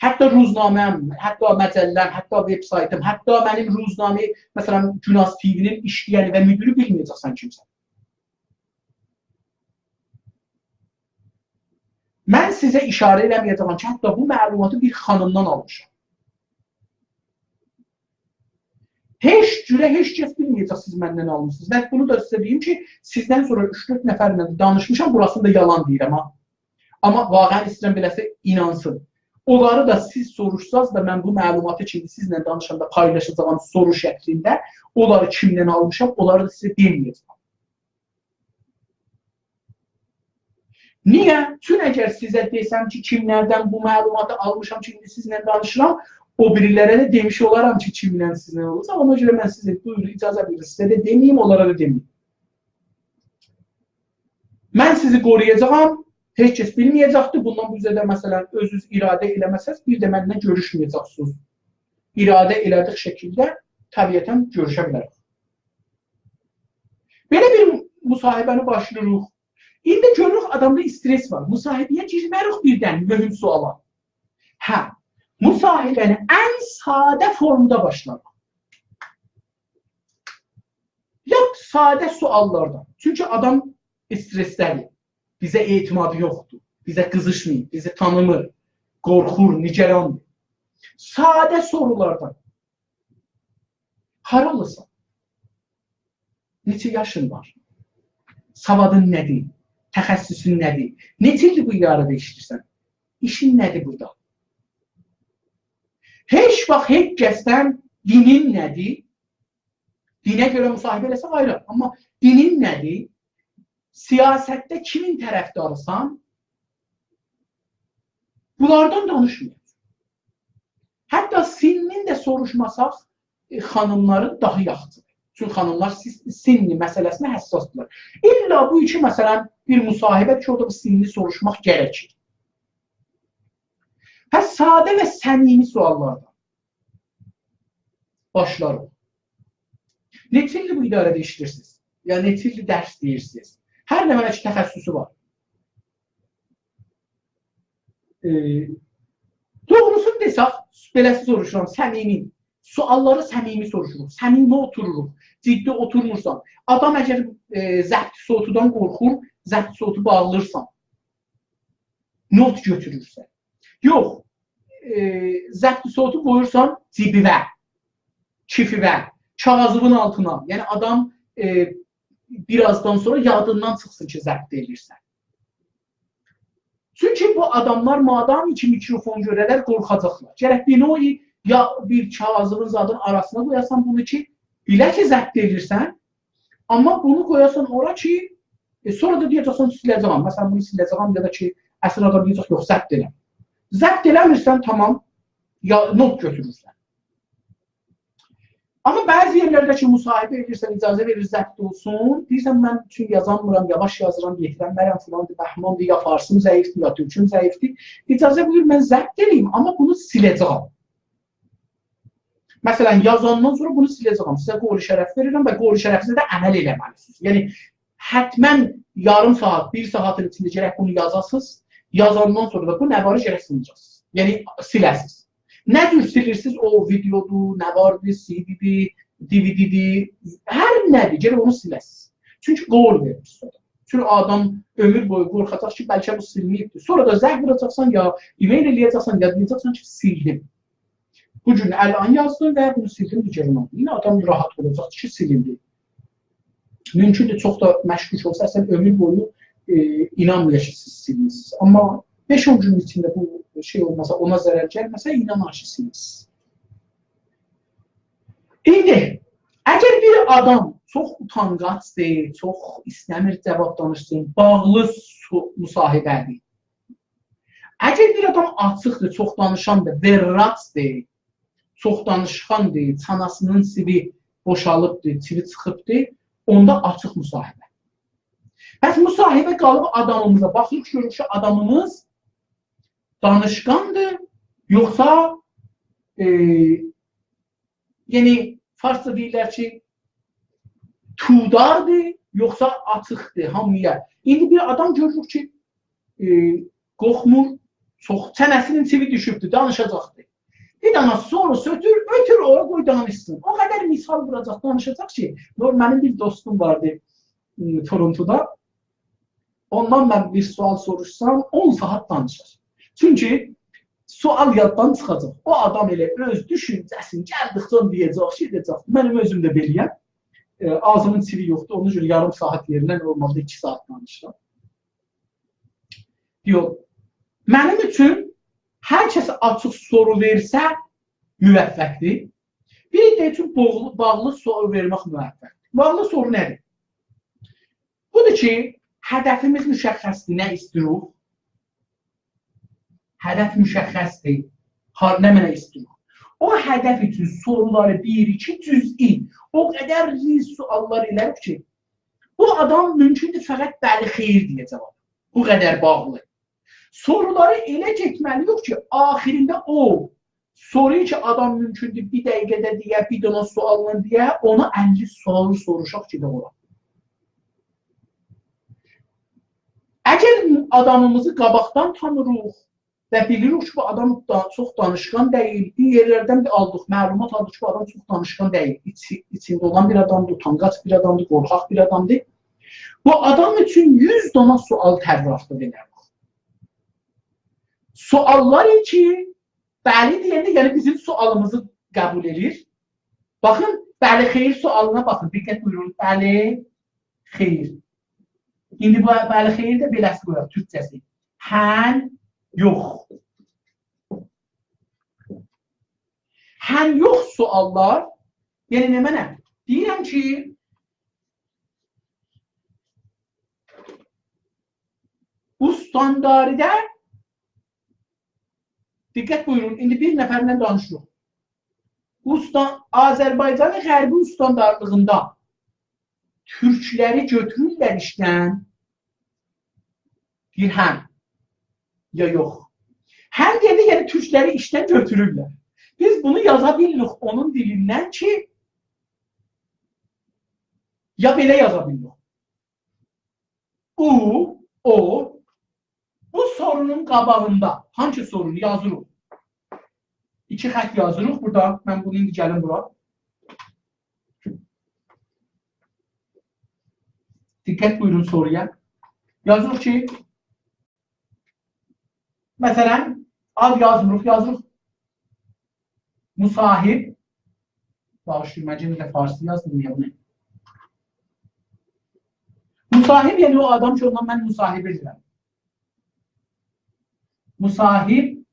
حتی روزنامه‌م، حتی مجله‌م، حتی وبسایتیم، حتی منیم روزنامه، مثلاً، گوناز تی‌وی‌نین ایشله‌ینی و مدیری بیلمه‌یه‌جک سن کیمسن. من سیزه اشاره ائله‌مه‌یه‌جم کی، حتی بو معلوماتی بیر خانیمدان آلمیشام. هئچ جوره هئچ کس بیلمه‌یه‌جک سیز مندن آلمیسینیز. و بونو دا سیزه دئییم کی، سیزدن سونرا اوچ-دؤرد نفرله دانیشمیشام، بوراسینی دا یالان دئییرم ها. آمما واقعاً ایسته‌ییرم بئله‌سی اینانسین. اونلاری دا سیز سوروشساز دا، من بو معلوماتی کی، سیزله دانیشاندا پایلاشاجاغام سورو شکلینده، اونلاری کیمدن آلمیشام، اونلاری دا سیزه دئمه‌یه‌جم. نییه؟ چون اگر سیزه دئسم کی، کیملردن بو معلوماتی آلمیشام کی، ایندی سیزله دانیشیرام، او بیریلره ده دئمیش اولارام کی، کیمله سیزله اولسا، اونا گؤره من سیزه بویورون، اجازه وئرین، سیزه ده دئمه‌ییم، اونلارا دا دئمه‌ییم. من سیزی قورویاجاغام، هئچ کس بیلمه‌یه‌جکدیر. بوندان بو اوزه ده، مثلاً، اؤزونوز اراده ائله‌مه‌سز، بیر ده منله گؤروشمه‌یه‌جکسینیز. اراده ائله‌دیک شکیلده طبیعتاً گؤروشه بیلریک. بئله بیر مصاحبه‌نی باشلاییریق. ایندی گؤروروک، آدامدا استرس وار. مصاحبه‌یه گیرمه‌ریک بیردن مهم سؤالا. هه، مصاحبه‌نی ان ساده فورمدا باشلاق. لاپ ساده سؤاللاردان. چونکی آدام استرسده‌دیر. بیزه اعتمادی یوخدور. بیزه قیزیشماییب، بیزی تانیمیر. قورخور، نگراندیر. ساده سورولاردان. هارالیسان؟ نئچه یاشین وار؟ سوادین نه‌دیر؟ تخصصون نه‌دیر؟ نئچه ایلدیر بو اداره‌ده ایشله‌ییرسن؟ ایشین نه‌دیر بورادا؟ هئچ واخت هئچ کسدن دینین نه‌دیر؟ دینه گؤره مصاحبه ائله‌سه آیری، آمما دینین نه‌دیر؟ سیاستده کیمین طرفداریسان؟ بونلاردان دانیشمایاق. حتی سنّین ده سوروشماساق، ائ، خانیملارین داها یاخشیدیر. چونکی خانیملار سیز-، سنّی مسئله‌سینه حساسدیرلار. الّا بو کی، مثلا، بیر مصاحبه کی، اورادا بو سنّی سوروشماق گرکیر. پس ساده و صمیمی سؤاللاردان باشلاریق. نئچه ایلدیر بو اداره‌ده ایشله‌ییرسینیز؟ یا نئچه ایلدیر درس دئییرسینیز؟ هر نمنه کی، تخصصو وار. ائ، دوغروسونو دئسک، بئله‌سی سوروشورام، صمیمی. سؤاللاری صمیمی سوروشوروق، صمیمی اوتوروروق، جدی اوتورمورسان. آدام اگر، ائ، ضبط صوتودان قورخور، ضبط صوتو باغلیرسان، نوت گؤتورورسن. یوخ، ائ، ضبط صوتو قویورسان جیبیوه، کیفیوه، کاغیذین آلتینا. یعنی آدام، ائ، بیر آزدان سونرا یادیندان چیخسین کی، ضبط ائله‌ییرسن. چونکی بو آداملار مادام کی، میکروفون گؤره‌لر، قورخاجاقلار. گرک بیر نوعی یا بیر کاغیذین زادین آراسینا قویاسان بونو کی، بیله کی، ضبط ائله‌ییرسن، آمما بونو قویاسان اورا کی، ائ، سونرا دا دئیه‌جکسن، سیله‌جه‌یم. مثلا، بونو سیله‌جه‌یم، یا دا کی، اصل آدام دئیه‌جک، یوخ، ضبط ائله. ضبط ائله‌میرسن، تامام، یا نوت گؤتورورسن. آمما بعضی یئرلرده کی، مصاحبه ائدیرسن، اجازه وئریر ضبط اولسون، دئییرسن، «من چون یازانمیرام، یاواش یازیرام، یئتیرنمه‌رم، فلاندیر، بهماندیر، یا فارسیم ضعیفدیر، یا تورکوم ضعیفدیر. اجازه بویور، من ضبط ائله‌ییم، آمما بونو سیله‌جه‌یم.» مثلا، یازاندان سونرا بونو سیله‌جه‌یم. سیزه قول شرف وئریرم و قول شرفینیزه ده عمل ائله‌مه‌لیسینیز. یعنی، حتما یاریم ساعات، بیر ساعاتین ایچینده گرک بونو یازاسینیز. یازاندان سونرا دا بو نواری گرک سیله‌جکسینیز. یعنی، سیله‌سینیز. نه جور سیلیرسینیز، او ویدئودور، نواردیر، سی دی‌دیر، دی‌وی‌دی‌دیر، هر نه‌دیر، گرک اونو سیله‌سینیز. چونکی قول وئریرسینیز اورادا. چونکی آدام عؤمور بویو قورخاجاق کی، بلکه بو سیلینیبدیر. سونرا دا زنگ ووراجاقسان، یا ایمیل ائله‌یه‌جکسن، یا دئیه‌جکسن کی، سیلدیم. بو گون الان یازدیم و بونو سیلدیم، دیگر اولمادی. یئنه آدام راحت اولاجاق کی، سیلیندی. مومکوندور، چوخ دا مشکوک اولسا، اصلا عؤمور بویو، ائ، اینانمایا کی، سیز سیلمیسینیز. آمما بئش-اون گونون ایچینده بو شئی اولماسا، اونا ضرر گلمه‌سه، اینانار کی، سیلمیسینیز. ایندی، اگر بیر آدام چوخ اوتانقاجدیر، چوخ ایسته‌میر جاواب دانیشسین، باغلی سو-، مصاحبه‌دیر. اگر بیر آدام آچیقدیر، چوخ دانیشاندیر، وراجدیر، چوخ دانیشقاندیر، چاناسینین سیوی بوشالیبدیر، چیوی چیخیبدیر، اوندا آچیق مصاحبه. پس مصاحبه قالیب آدامیمیزا. باخیریق، گؤروروک کی، آدامیمیز دانیشقاندیر، یوخسا، ائ، یعنی، فارسدا دئییرلر کی، توداردیر، یوخسا آچیقدیر هامییا. ایندی بیر آدام گؤروروک کی، ائ، قورخمور، چوخ چاناسینین چیوی دوشوبدور، دانیشاجاقدیر. بیر دنه سورو سؤتور، اؤتور اورا، قوی دانیشسین. او قدر مثال ووراجاق، دانیشاجاق کی، نور-، منیم بیر دوستوم واردی، م، تورونتودا. اوندان من بیر سؤال سوروشسام، اون ساعات دانیشار. چونکی سؤال یاددان چیخاجاق. او آدام ائله اؤز دوشونجه‌سینی گلدیکجه اونو دئیه‌جک، شئی دئیه‌جک. منیم اؤزوم ده بئله‌یم. ائ، آغزیمین چیوی یوخدور. اونا گؤره یاریم ساعات یئرینه نورمالدا ایکی ساعات دانیشیرام. یوخ. منیم اوچون هر کسه آچیق سورو وئرسه، موفقدیر. بیر ده اوچون باغلی، باغلی سورو وئرمک موفقدیر. باغلی سورو نه‌دیر؟ بودور کی، هدفیمیز مشخصدیر، نه ایسته‌ییریک؟ هدف مشخصدیر. ها، نمنه ایسته‌ییریک؟ او هدف اوچون سورولاری بیر، ایکی، جزئی، او قدر ریز سؤاللار ائله‌ییریک کی، بو آدام مومکوندور فقط «بلی، خئیر» دئیه جاواب. بو قدر باغلی. سورولاری ائله گئتمه‌لی‌ییک کی، آخیرینده او سورو کی، آدام مومکوندور بیر دقیقه‌ده دئیه، بیر دنه سؤاللا دئیه، اونو اللی سؤال سوروشاق کی، دوغرو. اگر آدامیمیزی قاباقدان تانیریق، و بیلیریک کی، بو آدام دا، چوخ دانیشقان دئییل. بیر یئرلردن ده آلدیق، معلومات آلدیق کی، بو آدام چوخ دانیشقان دئییل. ایچی، ایچینده اولان بیر آدامدیر، اوتانقاچ بیر آدامدیر، قورخاق بیر آدامدیر. بو آدام اوچون یوز دانا سؤال طراحلیق ائده‌ریک. سؤاللار کی، بلی دئینده، یعنی بیزیم سؤالیمیزی قبول ائدیر. باخین، بلی، خیر سؤالینا باخین. دقت بویورون، بلی، خیر. ایندی بو بلی، خیر ده بئله‌سی قویاق، تورکجه‌سی. هن، یوخ. هن، یوخ سؤاللار، یعنی نمنه؟ دئییرم کی، استانداری‌ده، دقت بویورون، ایندی بیر نفرله دانیشیریق. استان، آذربایجان غربی استاندارلیغیندا تورکلری گؤتورورلر ایشدن؟ دئییر، هه. یا یوخ؟ هه دئینده، یعنی تورکلری ایشدن گؤتورورلر. بیز بونو یازا بیلیریک اونون دیلیندن کی، یا بئله یازا بیلیریک. او، او، بو سورونون قاباغیندا هانسی سورونو یازیریق؟ ایکی خط یازیریق بورادا. من بونو ایندی گلیم بورا. دقت بویورون سورویا. یازیریق کی، مثلا، آد یازمیریق، یازیریق مصاحب. باغیشلایین، من یئنه ده فارسی یازدیم، نییه بونو؟ مصاحب، یعنی او آدام کی، اوننان من مصاحبه ائدیرم. مصاحب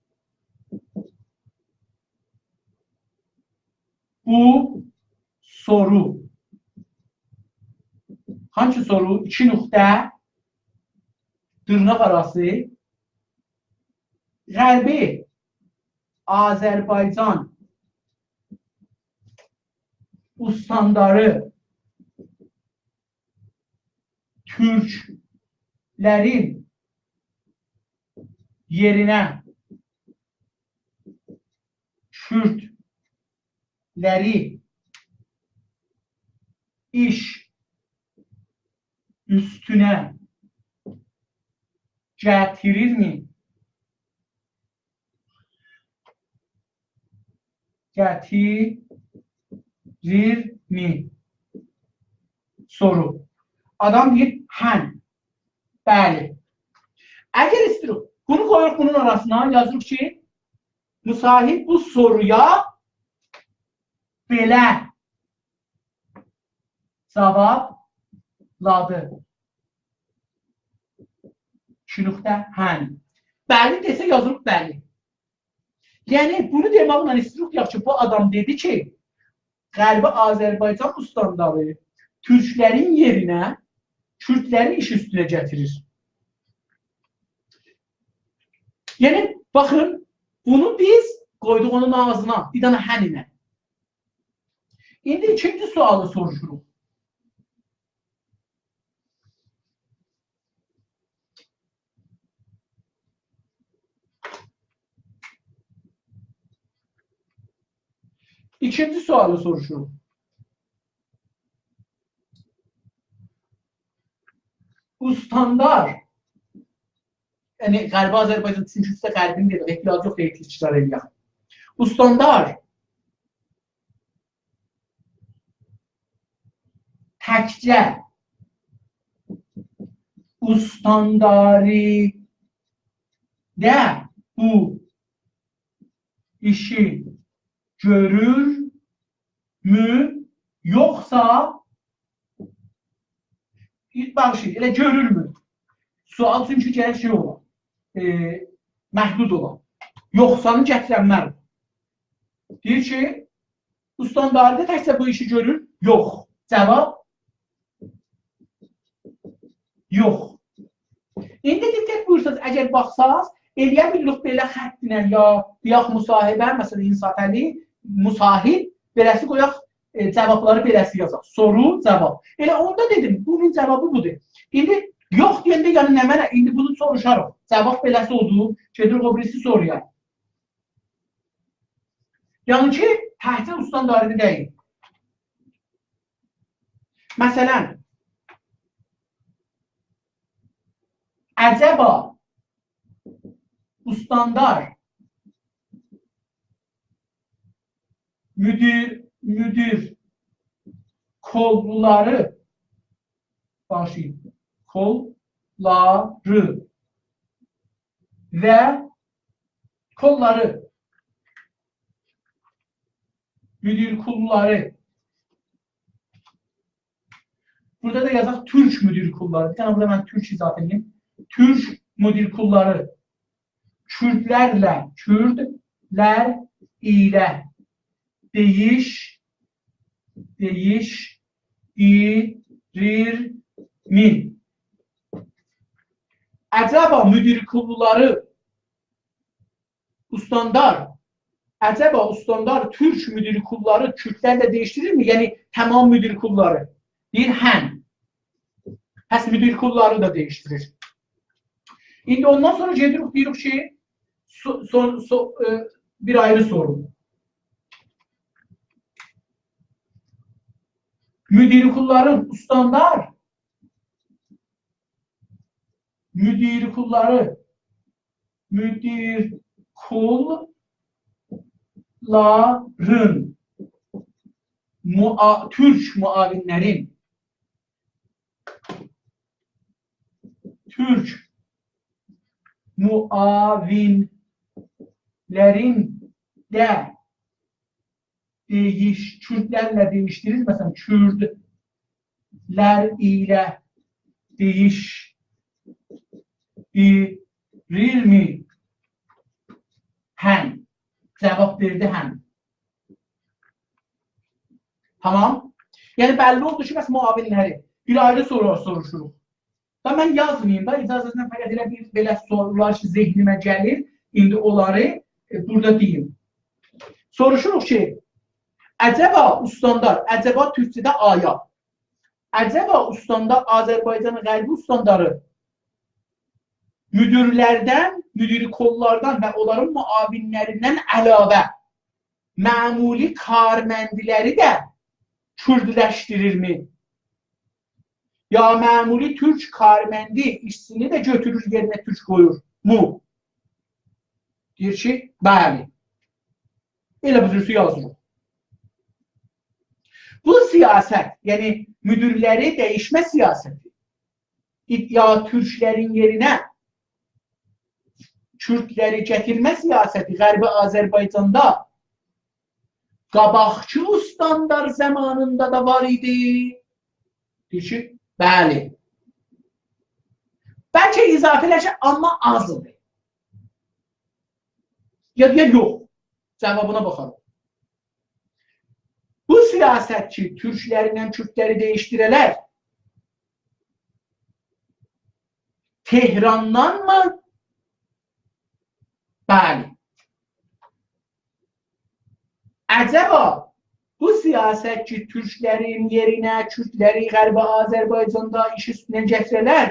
بو سورو. هانسی سورو؟ ایکی نقطه، دیرناق آراسی، غربی آذربایجان استانداری تورکلرین یئرینه کوردلری ایش اوستونه گتیریرمی؟ گتیریرمی؟ سورو. آدام دئییر، هن. بلی. اگر ایسته‌ییریک، بونو قویوروق بونون آراسینا، یازیریق کی، مصاحب بو سورویا بئله جاوابلادی. ایکی نقطه، هن. بلی دئسه، یازیریق بلی. یعنی، بونو دئمکله ایسته‌ییریک، دئیک کی، بو آدام دئدی کی، غربی آذربایجان استانداری تورکلرین یئرینه کوردلری ایش اوستونه گتیریر. یعنی، باخین، بونو بیز قویدوق اونون آغزینا، بیر دنه هن ایله. ایندی ایکینجی سؤالی سوروشوروق. ایکینجی سؤالی سوروشوروق. استاندار، یعنی غربی آذربایجان، چونکی اوسته غربینی دئدیک، احتیاج یوخدور تکرار ائله‌یک. استاندار تکجه استانداری‌ده بو ایشی گؤرورمو، یوخسا، باغیشلایین، ائله گؤرورمو؟ سؤال چونکی گرک شئی اولا، ائ، محدود اولا. یوخسانی گتیرنمر. دئییر کی، استانداری‌ده تکجه بو ایشی گؤرور؟ یوخ. جاواب یوخ. ایندی دقت بویورسانیز، اگر باخساز، ائلیه بیلیریک بئله خط ایله یا، دئیک، مصاحبه، مثلا، انصافعلی، مصاحب، بئله‌سی قویاق، ائ، جاوابلاری بئله‌سی یازاق. سورو، جاواب. ائله اوندا دئدیم، بونون جاوابی بودور. ایندی یوخ دئینده، یعنی نمنه؟ ایندی بونو سوروشاریق. جاواب بئله‌سی اودور، گئدیریک او بیریسی سورویا. یعنی کی، تکجه استانداری‌ده دئییل. مثلا، عجبا استاندار مدیر، مدیر کللاری، باغیشلایین، کللاری و کللاری، مدیر کللاری. بورادا دا یازاق تورک مدیر کللاری. بیر دنه بورادا من تورک اضافه ائدیم. تورک مدیر کللاری کوردلرله، کوردلر ایله دئییش، دئییشدیریرمی؟ عجبا مدیر کللاری استاندار، عجبا استاندار تورک مدیر کللاری کوردلرله دئییشدیریرمی؟ یعنی تمام مدیر کللاری. دئییر هن. پس مدیر کللاری دا دئییشدیریر. ایندی اوندان سونرا گئدیریک، دئییریک کی، سو-، سون-، سو-، ائ، بیر آیری سورو. مدیر کللارین استاندار، مدیر کللاری، مدیر کللارین معا-، تورک معاونلرین، تورک معاونلرین ده دئییش-، کوردلرله دئییشدیریر، مثلا، کوردلر ایله دئییشدیریرمی؟ هن. جواب وئردی هن. تمام. یعنی بللی اولدو کی، بس معاونلری. بیر آیری سورو سوروشوروق. دا من یازماییم دا، اجازه‌نیزله فقط ائله بیر بئله سورولار کی، ذهنیمه گلیر، ایندی اونلاری، ائ، بورادا دئییم. سوروشوروق کی، عجبا استاندار، عجبا تورکجه‌ده آیا. عجبا استاندار، آذربایجان غربی استانداری مدیرلردن، مدیر کللاردان و اونلارین معاونلریندن علاوه معمولی کارمندلری ده کوردلشدیریرمی؟ یا معمولی تورک کارمندی، ایشچینی ده گؤتورور یئرینه تورک قویورمو؟ دئییر کی، بلی. ائله بو جور یازیلیر. بو سیاست، یعنی مدیرلری دییشمه سیاستی، یا تورکلرین یئرینه کوردلری گتیرمه سیاستی غربی آذربایجاندا قاباقکی استاندار زامانیندا دا وار ایدی؟ دئییر کی، بلی. بلکه اضافه ائله کی، آمما آز ایدی. یا، یا یوخ. جوابینا باخاریق. بو سیاست کی، تورکلرله کوردلری دییشدیره‌لر، تهراندانمی؟ بلی. عجبا بو سیاست کی، تورکلرین یئرینه کوردلری غربی آذربایجاندا ایش اوستونه گتیره‌لر،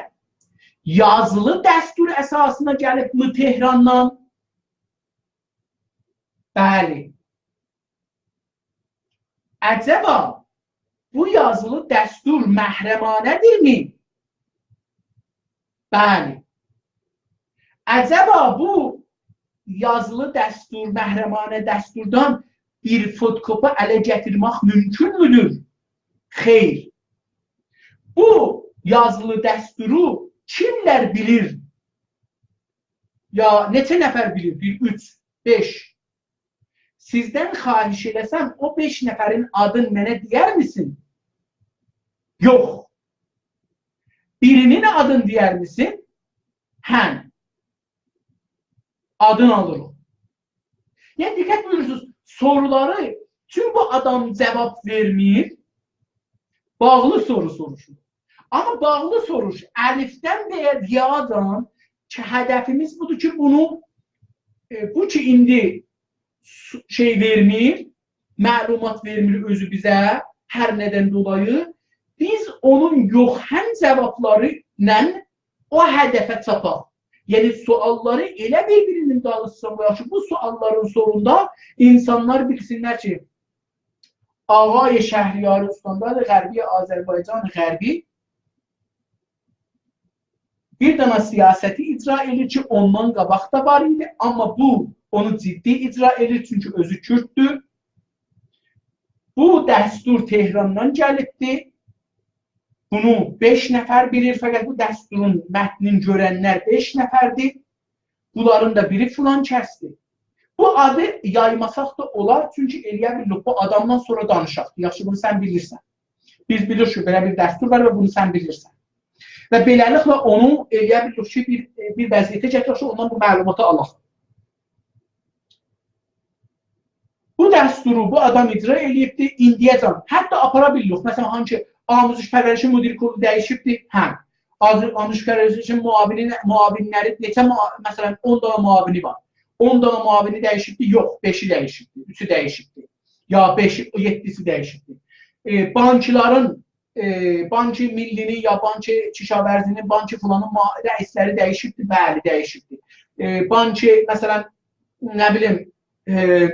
یازیلی دستور اساسینا گلیبمی تهراندان؟ بلی. عجبا بو یازیلی دستور محرمانه‌دیرمی؟ بلی. عجبا بو یازیلی دستور، محرمانه دستوردان بیر فتوکپی اله گتیرمک مومکونمودور؟ خیر. بو یازیلی دستورو کیملر بیلیر؟ یا نئچه نفر بیلیر؟ بیر، اوچ، بئش. سیزدن خواهش ائله‌سم، او بئش نفرین آدین منه دئیرمیسین؟ یوخ. بیرینین آدینی دئیرمیسین؟ هن. آدین آلیریق. یعنی، دقت بویورورسونوز، سورولاری، چون بو آدام جواب وئرمیر، باغلی سورو سوروشور. آمما باغلی سوروش، الفدن و یادان کی، هدفیمیز بودور کی، بونو، ائ، بو کی، ایندی سو-، شئی وئرمیر، معلومات وئرمیر اؤزو بیزه، هر ندن دولایی، بیز اونون یوخهن جوابلاری ایله او هدفه چاتاق. یعنی، سؤاللاری ائله بیر-بیرینین دالیسیجا قویاق کی، بو سؤاللارین سونوندا اینسانلار بیلسینلر کی، آقای شهریار استاندار غربی آذربایجان غربی بیر دنه سیاستی اجرا ائدیر کی، اوندان قاباق دا وار ایدی، آمما بو اونو جدی اجرا ائدیر، چونکی اؤزو کورددور. بو دستور تهراندان گلیبدی. بونو بئش نفر بیلیر، فقط بو دستورون متنینی گؤرنلر بئش نفردیر. بونلارین دا بیری فلان کسدیر. بو آدی یایماساق دا اولار، چونکی ائلیه بیلیریک بو آدامدان سونرا دانیشاق. یاخشی، بونو سن بیلیرسن. بیز بیلیریک کی، بئله بیر دستور وار و بونو سن بیلیرسن. و بئله‌لیکله اونو ائلیه بیلیریک کی، بیر، بیر وضعیته گتیرک کی، اوندان بو معلوماتی آلاق. بو دستورو بو آدام اجرا ائله‌ییبدی، ایندیه‌جن حتی آپارا بیلیریک. مثلا، هانسی آموزش پرورشین مدیر کلو دییشیبدی؟ هه. آز-، آموزش پرورشین معاونی، معاونلری، نئچه مع-، مثلا، اون دانا معاونی وار. اون دانا معاونی دییشیبدی؟ یوخ، بئشی دییشیبدی، اوچو دییشیبدی. یا بئشی، یئددیسی دییشیبدی. ائ، بانکلارین، ائ، بانک ملی‌نین یا بانک کشاورزی‌نین، بانک فلانین ما-، رئیسلری دییشیبدی؟ بلی، دییشیبدی. ائ، بانک، مثلا، نه بیلیم، ائ،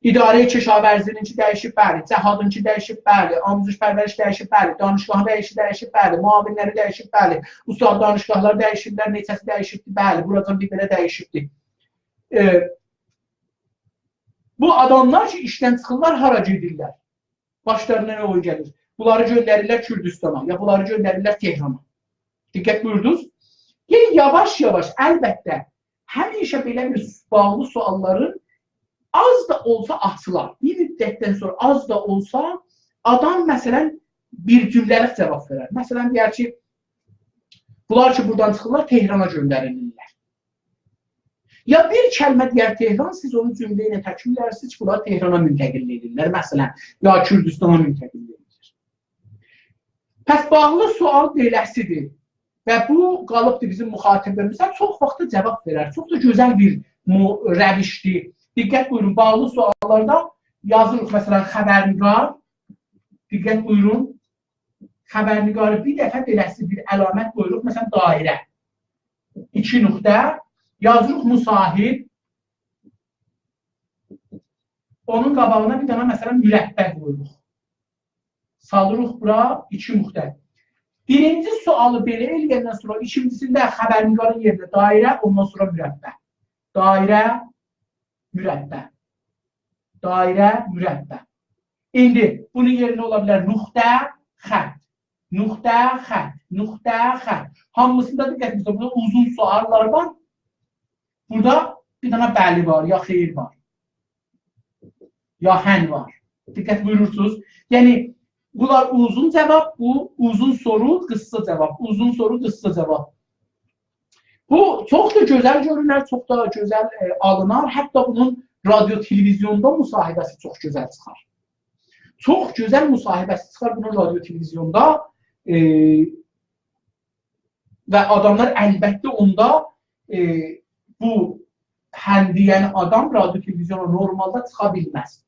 اداره کشاورزی‌نینکی دییشیب؟ بلی. جهادینکی دییشیب؟ بلی. آموزش پرورش دییشیب؟ بلی. دانشگاهین رئیسی دییشیب؟ بلی. معاونلری دییشیب؟ بلی. استاد دانشگاهلاری دییشیبلر، نئچه‌سی دییشیبدی؟ بلی. بوراجان بیر بئله دییشیبدی. ائ، بو آداملار کی، ایشدن چیخیرلار، هارا گئدیرلر؟ باشلارینا نه اویون گلیر؟ بونلاری گؤندریرلر کوردوستانا، یا بونلاری گؤندریرلر تهرانا. دقت بویوردونوز؟ یعنی، یاواش-یاواش، البته، همیشه بئله بیر باغلی سؤاللارین آز دا اولسا آچیلار. بیر مدتدن سونرا آز دا اولسا آدام، مثلا، بیر جمله‌لیک جاواب وئرر. مثلا، دئیر کی، بونلار کی، بورادان چیخیرلار، تهرانا گؤندریلیرلر. یا بیر کلمه دئیر تهران، سیز اونو جمله ایله تکمیل ائدرسینیز کی، بونلار تهرانا منتقل ائدیرلر، مثلا، یا کوردوستانا منتقل ائدیرلر. پس باغلی سؤال بئله‌سیدیر. و بو قالیبدیر بیزیم مخاطبیمیزه، چوخ واخت دا جاواب وئرر. چوخ دا گؤزل بیر مو-، روشدیر. دقت بویورون، باغلی سؤاللاردا یازیریق، مثلا، خبرنگار. دقت بویورون، خبرنگاری بیر دفعه بئله‌سی بیر علامت قویوروق، مثلا، دایره. ایکی نقطه، یازیریق مصاحب. اونون قاباغینا بیر دنه، مثلا، مربع قویوروق. سالیریق بورا ایکی نقطه. بیرینجی سؤالی بئله ائله‌یندن سونرا ایکینجیسینده خبرنگارین یئرینه دایره، اوندان سونرا مربع. دایره، مربع. دایره، مربع. ایندی بونون یئرینه اولا بیلر نقطه، خط. نقطه، خط. نقطه، خط. هامیسیندا دقت ائدین، بورادا اوزون سؤاللار وار. بورادا بیر دنه بلی وار، یا خیر وار، یا هن وار. دقت بویورورسونوز؟ یعنی، بونلار اوزون جاواب، بو اوزون سورو، قیسا جاواب، اوزون سورو، قیسا جاواب. بو چوخ دا گؤزل گؤرونر، چوخ دا گؤزل، ائ، آلینار. حتی بونون رادیو تلویزیوندا مصاحبه‌سی چوخ گؤزل چیخار. چوخ گؤزل مصاحبه‌سی چیخار بونون رادیو تلویزیوندا. ائ، و آداملار البته اوندا، ائ، بو هن دئین آدام رادیو تلویزیونا نورمالدا چیخا بیلمز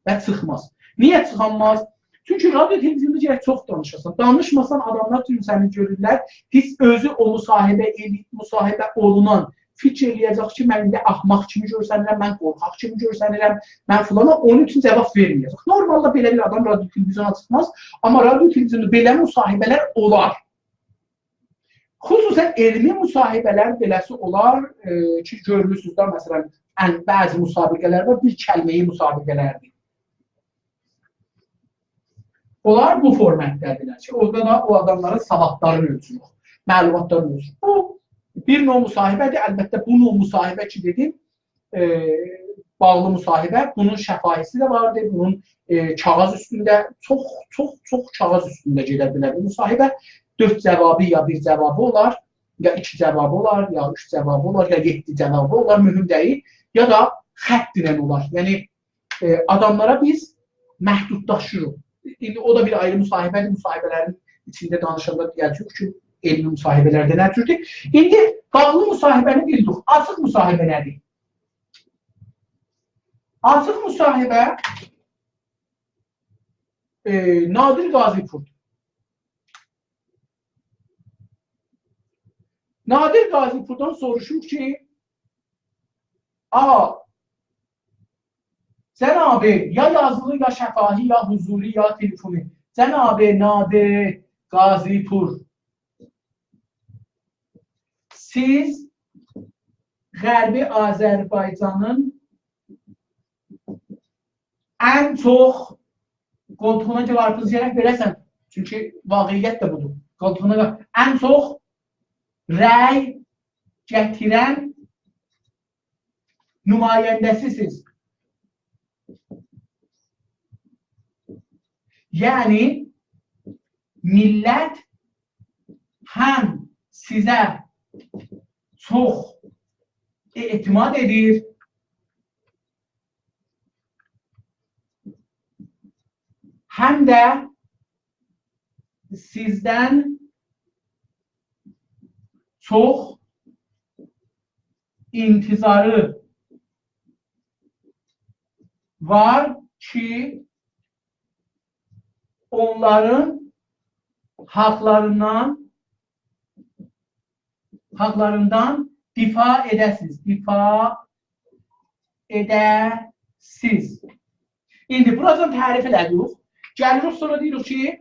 و چیخماز. نییه چیخانماز؟ چونکی رادیو تلویزیوندا گرک چوخ دانیشاسان. دانیشماسان، آداملار چون سنی گؤرورلر، هئچ اؤزو او مصاحبه ائلی-، مصاحبه اولونان فیکیر ائله‌یه‌جک کی، من ایندی احمق کیمی گؤرسنیرم، من قورخاق کیمی گؤرسنیرم، من فلان، اونون اوچون جاواب وئرمه‌یه‌جک. نورمالدا بئله بیر آدام رادیو تلویزیونا چیخماز، آمما رادیو تلویزیوندا بئله مصاحبه‌لر اولار. خصوصا علمی مصاحبه‌لر بئله‌سی اولار، ائ، کی، گؤرموسونوز ده، مثلا، ان-، بعضی مسابقه‌لر وار، بیر کلمه‌ای مسابقه‌لردیر. اونلار بو فورماتدادیرلار کی، اورادا دا او آداملارین سوادلارینی اؤلچوروک، معلوماتلارینی اؤلچوروک. بو بیر نوع مصاحبه‌دیر. البته، بو نوع مصاحبه کی، دئدیم، ائ، باغلی مصاحبه، بونون شفاهی‌سی ده واردیر، بونون، ائ، کاغیذ اوستونده، چوخ، چوخ، چوخ کاغیذ اوستونده گئده بیلر بو مصاحبه. دؤرد جاوابی یا بیر جاوابی اولار، یا ایکی جاوابی اولار، یا اوچ جاوابی اولار، یا یئددی جاوابی اولار، مهم دئییل. یا دا خط ایله اولار. یعنی، ائ، آداملارا بیز محدودلاشیریق. ایندی او دا بیر آیری مصاحبه‌دیر، مصاحبه‌لرین ایچینده دانیشاندا دئیه‌جه‌ییک کی، علمی مصاحبه‌لرده نه جوردور. ایندی باغلی مصاحبه‌نی بیلدیک. آچیق مصاحبه نه‌دیر؟ آچیق مصاحبه، ائ، نادر قاضی‌پور. نادر قاضی‌پوردان سوروشور کی، آ، جناب، یا یازیلی، یا شفاهی، یا حضوری، یا تلفنی. جناب نادر قاضی‌پور. سیز غربی آذربایجانین ان چوخ، قولتوغونا گؤره آرتیق گرک وئره‌سن. چونکی واقعیت ده بودور. قولتوغونا گؤره ان چوخ رأی گتیرن نماینده‌سی‌سیز. یعنی، میللت هم سیزه چوخ اعتماد ائدیر، هم ده سیزدن چوخ انتظاری وار کی، اونلارین حاقلاریندان، حاقلاریندان دفاع ائده‌سیز، دفاع ائده‌سیز. ایندی بوراجان تعریف ائله‌دیک. گلیریک سونرا دئییریک کی،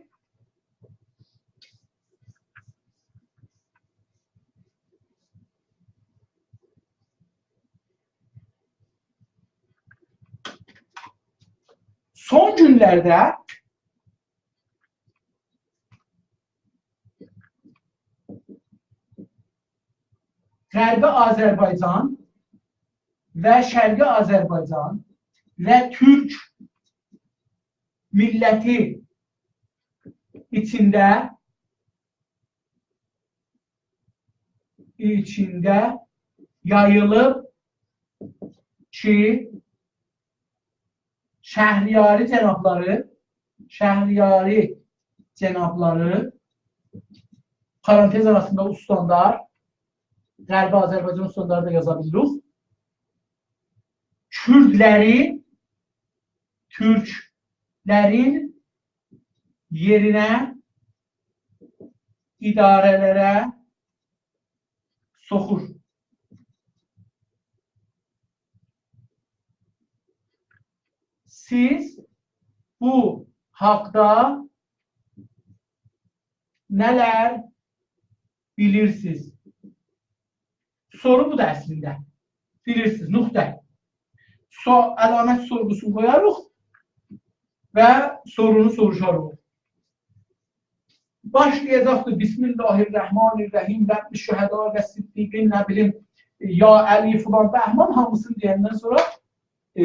سون گونلرده غربی آذربایجان و شرقی آذربایجان و تورک میللتی ایچینده، ایچینده یاییلیب کی، شهریاری جنابلاری، شهریاری جنابلاری، پارانتز آراسیندا استاندار، غربی آذربایجان استانداری دا یازا بیلیریک. کوردلری تورکلرین یئرینه، اداره‌لره سوخور. سیز بو حاقدا نه‌لر بیلیرسینیز؟ سورو بودور اصلینده. بیلیرسینیز، نقطه. سو-، علامت سورغوسونو قویاریق و سورونو سوروشاریق. باشلایاجاقدی: «بسم الله الرحمن الرحیم، رب الشهداء و الصدیقین»، نه بیلیم، «یا علی»، فلان، بهمان، هامیسینی دئیندن سونرا، ائ،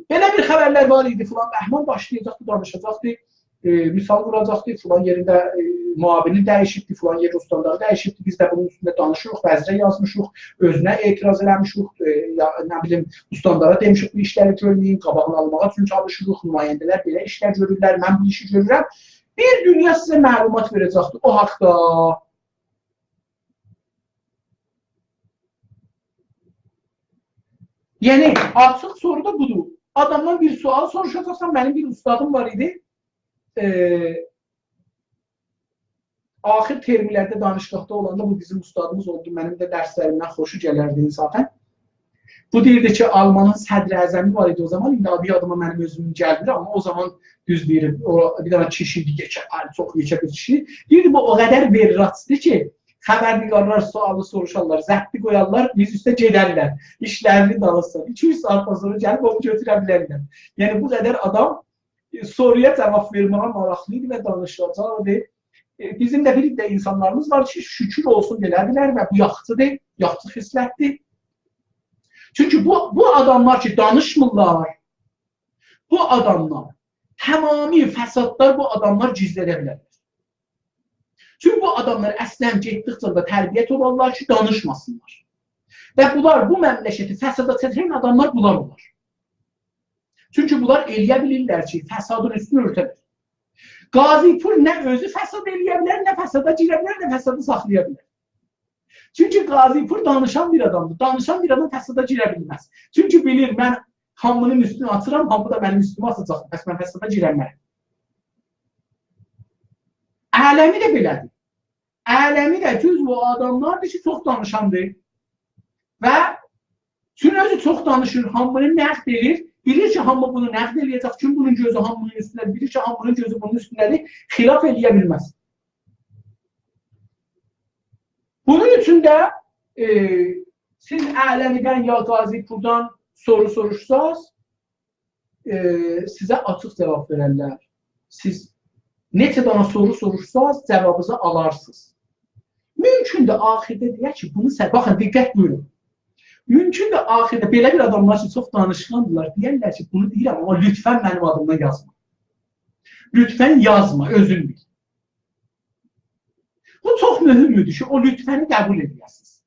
بئله بیر خبرلر وار ایدی، فلان، بهمان باشلایاجاقدی، دانیشاجاقدی، ائ، مثال ووراجاقدی، فلان یئرینده، ائ، معاونی دییشیبدی، فلان یئرده استانداری دییشیبدی، بیز ده بونون اوستونده دانیشیریق، وزیره یازمیشیق، اؤزونه اعتراض ائله‌میشیک، ائ، یا، نه بیلیم، استاندارا دئمیشیک، بو ایشلری گؤرمه‌یین، قاباغینی آلماغا چونکی چالیشیریق، نماینده‌لر بئله ایشلر گؤرورلر، من بو ایشی گؤرورم. بیر دونیا سیزه معلومات وئره‌جکدیر او حاقدا. یعنی، آچیق سورو دا بودور. آدامدان بیر سؤال سوروشاجاقسان، منیم بیر اوستادیم وار ایدی. ائ، آخر ترملرده دانشگاهدا اولاندا بو بیزیم اوستادیمیز اولدو، منیم ده درسلریمدن خوشو گلردی انصافاً. بو دئییردی کی، آلمانین صدراعظمی وار ایدی او زامان، ایندی آدی یادیما منیم اؤزومون گلمیر، آمما او زامان دوز دئییرم، او بیر دنه کیشی ایدی، یئکه، چوخ یئکه بیر کیشی. دئییردی، بو او قدر وئرراتسدیر کی، خبرنگارلار سؤالی سوروشارلار، ضبطی قویارلار، میز اوسته گئدرلر، ایشلرینین دالیسیجا. ایکی-اوچ ساعاتدان سونرا گلیب اونو گؤتوره بیلرلر. یعنی، بو قدر آدام ائ، سورویا جواب وئرمه‌یه ماراقلی ایدی و دانیشاجاقدی. ائ، بیزیم ده بیر عده انسانلاریمیز وار کی، شکر اولسون بئله‌دیرلر و بو یاخشیدیر، یاخشی خصلتدیر. چونکی بو، بو آداملار کی، دانیشمیرلار، بو آداملار، تمامی فسادلار بو آداملار گیزلده بیلرلر. چونکی بو آداملار اصلاً گئتدیکجه ده تربیت اولارلار کی، دانیشماسینلار. و بونلار، بو مملکتی فسادا چکن آداملار بونلار اولار. چونکی بونلار ائلیه بیلیرلر کی، فسادین اوستونو اؤرته‌لر. قاضی‌پور نه اؤزو فساد ائلیه بیلر، نه فسادا گیره بیلر، نه فسادی ساخلایا بیلر. چونکی قاضی‌پور دانیشان بیر آدامدیر. دانیشان بیر آدام فسادا گیره بیلمز. چونکی بیلیر، من هامینین اوستونو آچیرام، هامی دا منیم اوستومه آچاجاق. پس من فسادا گیرمرم. علوی ده بئله‌دیر. علوی ده دوز بو آداملاردیر کی، چوخ دانیشاندیر. و چون اؤزو چوخ دانیشیر، هامینی نقد ائله‌ییر، بیلیر کی، هامی بونو نقد ائله‌یه‌جک، چون بونون گؤزو هامینین اوستونده‌دیر، بیلیر کی، هامینین گؤزو بونون اوستونده‌دیر، خلاف ائلیه بیلمز. بونون اوچون ده ائ، سیز اعلمی‌دن یا قاضی‌پوردان سورو سوروشساز، ائ، سیزه آچیق جاواب وئررلر. سیز نئچه دنه سورو سوروشساز، جاوابینیزی آلارسینیز. مومکوندور، آخیردا دئیر کی، بونو سن، باخین، دقت بویورون. مومکوندور، آخیردا بئله بیر آداملار کی، چوخ دانیشقاندیلار، دئیرلر کی، بونو دئییرم، آمما لطفاً منیم آدیمدان یازما. لطفاً یازما، اؤزون بیل. بو چوخ مهمدور کی، او لطفاً-ی قبول ائده‌سینیز.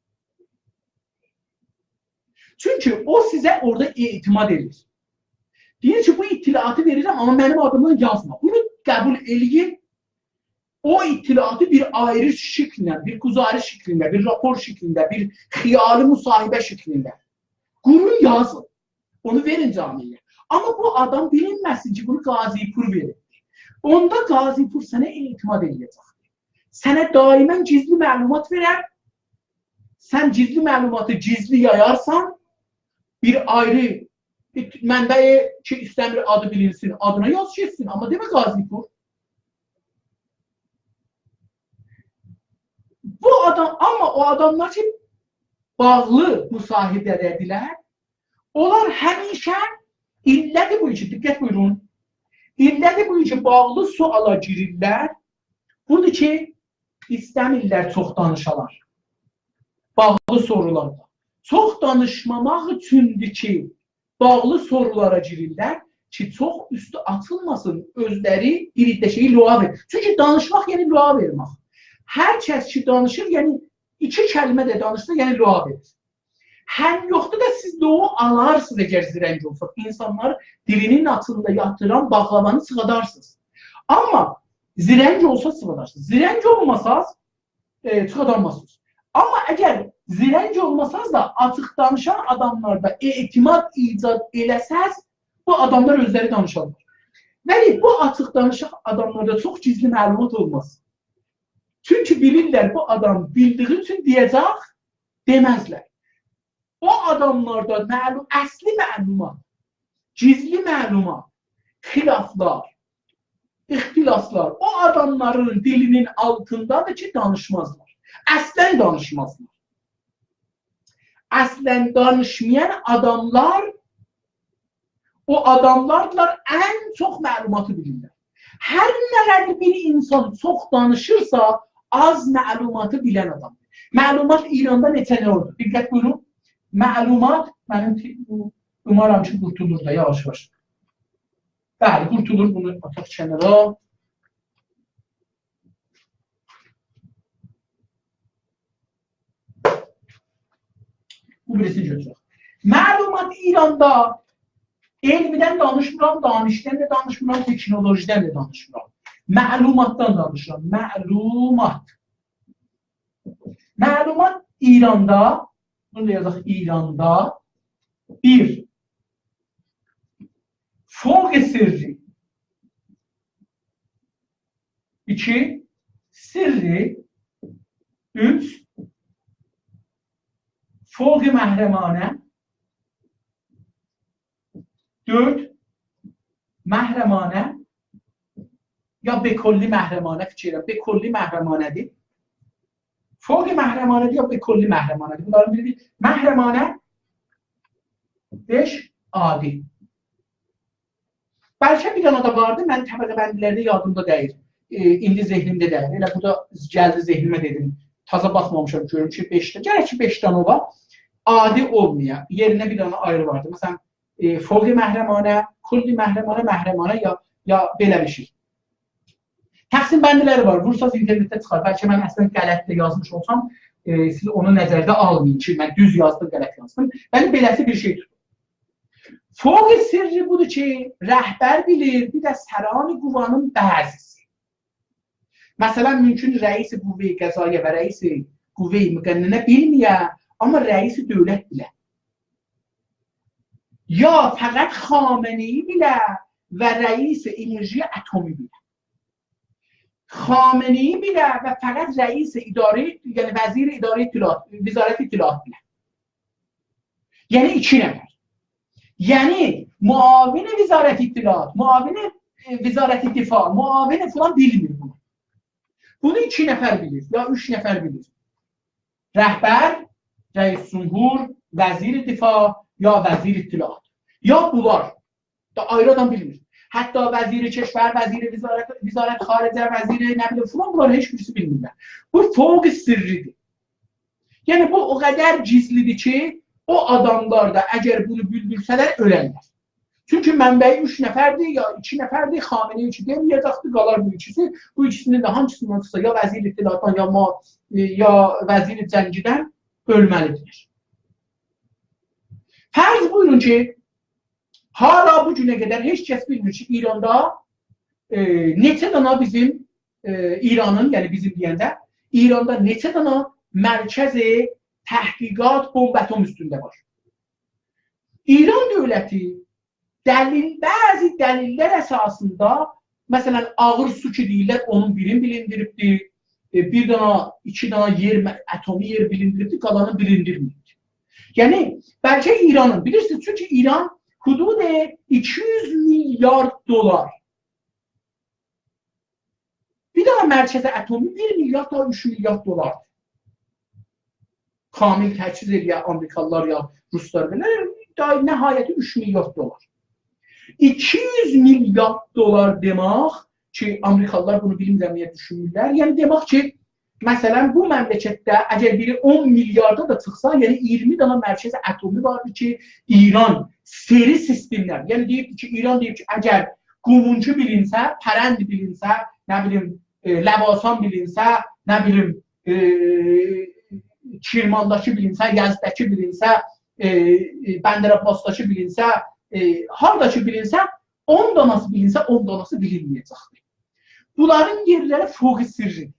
چونکی او سیزه اورادا اعتماد ائدیر. دئییر کی، بو اطلاعاتی وئریرم، آمما منیم آدیمدان یازما. بونو قبول ائله‌یین، او اطلاعاتی بیر آیری شکلینده، بیر گزارش شکلینده، بیر راپور شکلینده، بیر خیالی مصاحبه شکلینده قورون، یازین. اونو وئرین جامعه‌یه. آمما بو آدام بیلینمه‌سین کی، بونو قاضی‌پور وئریب. اوندا قاضی‌پور سنه اعتماد ائله‌یه‌جکدیر. سنه دائماً گیزلی معلومات وئرر. سن گیزلی معلوماتی گیزلی یایارسان، بیر آیری، بیر منبع کی، ایسته‌میر آدی بیلینسین، آدینا یاز گئتسین، آمما دئمه قاضی‌پور. بو آدام، آمما او آداملار کی، باغلی مصاحبه‌ده‌دیرلر، اونلار همیشه علت بو کی، دقت بویورون، علت بو کی، باغلی سؤالا گیریرلر، بودور کی، ایسته‌میرلر چوخ دانیشالار. باغلی سورولاردا. چوخ دانیشماماق اوچوندور کی، باغلی سورولارا گیریرلر کی، چوخ اوستو آچیلماسین، اؤزلری بیر عده شئیی لعاب ائدیر. چونکی دانیشماق، یعنی لعاب ائله‌مک. هر کس کی، دانیشیر، یعنی ایکی کلمه ده دانیشسا، یعنی لعاب ائدیر. هم یوخدور دا سیز لعابی آلارسینیز اگر زرنگ اولساز. اینسانلار دیلینین آلتیندا یاتیران باقلاوانی چیخادارسینیز. آمما زرنگ اولساز چیخادارسینیز. زرنگ اولماساز، ائ، چیخادانمازسینیز. آمما اگر زرنگ اولماساز دا آچیق دانیشان آداملاردا اعتماد ایجاد ائله‌سز، بو آداملار اؤزلری دانیشارلار. ولی بو آچیق دانیشان آداملاردا چوخ گیزلی معلومات اولماز. چونکی بیلیرلر، بو آدام بیلدیگی اوچون دئیه‌جک، دئمزلر. او آداملاردا معلوم، اصلی معلومات، گیزلی معلومات، خلافلار، اختلاسلار او آداملارین دیلینین آلتیندادیر کی، دانیشمازلار. اصلاً دانیشمازلار. اصلاً دانیشمایان آداملار او آداملاردیلار ان چوخ معلوماتی بیلیرلر. هر نه قدر بیر اینسان چوخ دانیشیرسا، آز معلوماتی بیلن آدامدیر. معلومات ایراندا نئچه نوعدور؟ دقت بویورون. معلومات، منیم تی-، بو، اومارام کی، قورتولور دا یاواش-یاواش. بلی، قورتولور، بونو آتاق کنارا. بو بیریسینی گؤتورک. معلومات ایراندا، علمدن دانیشمیرام، دانشگاهدان دا دانیشمیرام، تکنولوژیدن ده دانیشمیرام. معلوماتدان دانیشیرام. معلومات. معلومات ایراندا، بونو دا یازاق، ایراندا بیر، فوق سری. ایکی، سری. اوچ، فوق محرمانه. دؤرد، محرمانه. یا به کلی محرمانه، فیکر ائدیرم، به کلی محرمانه‌دیر. فوق محرمانه‌دیر یا به کلی محرمانه‌دیر؟ بونلارین بیری محرمانه، بئش، عادی. بلکه بیر دنه ده واردی، منیم طبقه‌بندی‌لرده یادیمدا دئییل. ائ، ایندی ذهنیمده دئییل. ائله بو دا گلدی ذهنیمه، دئدیم. تازا باخمامیشام، گؤروم کی، بئش دنه. گرک کی، بئش دنه اولا. عادی اولمایا. یئرینه بیر دنه آیری واردی. مثلاً، ائ، فوق محرمانه، کلی محرمانه، محرمانه یا، یا بئله بیر شئی. تقسیم‌بندی‌لری وار. وورساز اینترنتده چیخار. بلکه من اصلاً غلط ده یازمیش اولسام، ائ، سیز اونو نظرده آلمایین کی، من دوز یازدیم، غلط یازدیم. ولی بئله‌سی بیر شئی توتور. فوق سری بودور کی، رهبر بیلیر، بیر ده سران قوانین بعضیسی. مثلاً، مومکون رئیس قوهٔ قضائیه و رئیس قوهٔ مقننه بیلمه‌یه، آمما رئیس دولت بیله. یا فقط خامنه‌ای بیله و رئیس انرژی اتمی بیله. خامنه‌ای بیله و فقط رئیس اداره، یعنی وزیر اداره اطلاعات، وزارت اطلاعات بیله. یعنی ایکی نفر. یعنی معاون وزارت اطلاعات، معاون، ائ، وزارت دفاع، معاون فلان بیلمیر بونو. بونو ایکی نفر بیلیر، یا اوچ نفر بیلیر. رهبر، رئیس جمهور، وزیر دفاع یا وزیر اطلاعات. یا بونلار. دا آیری آدام بیلمیر. حتی وزیر کشور، وزیر وزارت، وزارت خارجه، وزیر نه بیلیم فلان، بونلار هئچ بیریسی بیلمیرلر. بو فوق سری‌دیر. یعنی بو او قدر گیزلی‌دیر کی، او آداملار دا اگر بونو بیلدیرسه‌لر، اؤلرلر. چونکی منبعی اوچ نفردیر، یا ایکی نفردیر، خامنه‌ای کی دئمه‌یه‌جکدیر، قالار بو ایکیسی. بو ایکیسیندن ده هانسیندان چیخسا، یا وزیر اطلاعاتدان، یا ما-، یا وزیر جنگیدن اؤلمه‌لیدیر. فرض بویورون کی، حالا بو گونه قدر هئچ کس بیلمیر کی، ایراندا، ائ، نئچه دانا بیزیم، ائ، ایرانین، یعنی بیزیم دئینده، ایراندا نئچه دانا مرکز تحقیقات بمب اتم اوستونده وار. ایران دؤولتی دلیل، بعضی دلیل‌لر اساسیندا، مثلا، آغیر سو کی دئییرلر، اونون بیرینی بیلیندیریبدیر، ائ، بیر دانا، ایکی دانا یئر، م-، اتمی یئر بیلیندیریبدیر، قالانین بیلیندیرمه‌ییبدیر. یعنی، بلکه ایرانین، بیلیرسینیز، چونکی ایران حدود ایکی یوز میلیارد دلار. بیر دانا مرکز اتمی بیر میلیارد تا اوچ میلیارد دلار. کامل تجهیز ائله‌یه آمریکالیلار یا روسلار بئله، دا نهایتی اوچ میلیارد دلار. ایکی یوز میلیارد دلار دئمک کی، آمریکالیلار بونو بیلمیرم نییه دوشونمورلر. یعنی دئمک کی، مثلا، بو مملکتده اگر بیری اون میلیاردا دا چیخسا، یعنی اییرمی دانا مرکز اتمی واردیر کی، ایران سری سیستمدن، یعنی دئییب کی، ایران دئییب کی، اگر قومونچو بیلینسه، پرند بیلینسه، نه بیلیم، ائ، لواسان بیلینسه، نه بیلیم، ائ، کرمانداکی بیلینسه، یزدده‌کی بیلینسه، ائ، ائ، بندرعباسداکی بیلینسه، ائ، هارداکی بیلینسه، اون داناسی بیلینسه، اون داناسی بیلینمه‌یه‌جکدیر. بونلارین یئرلری فوق سری‌دیر.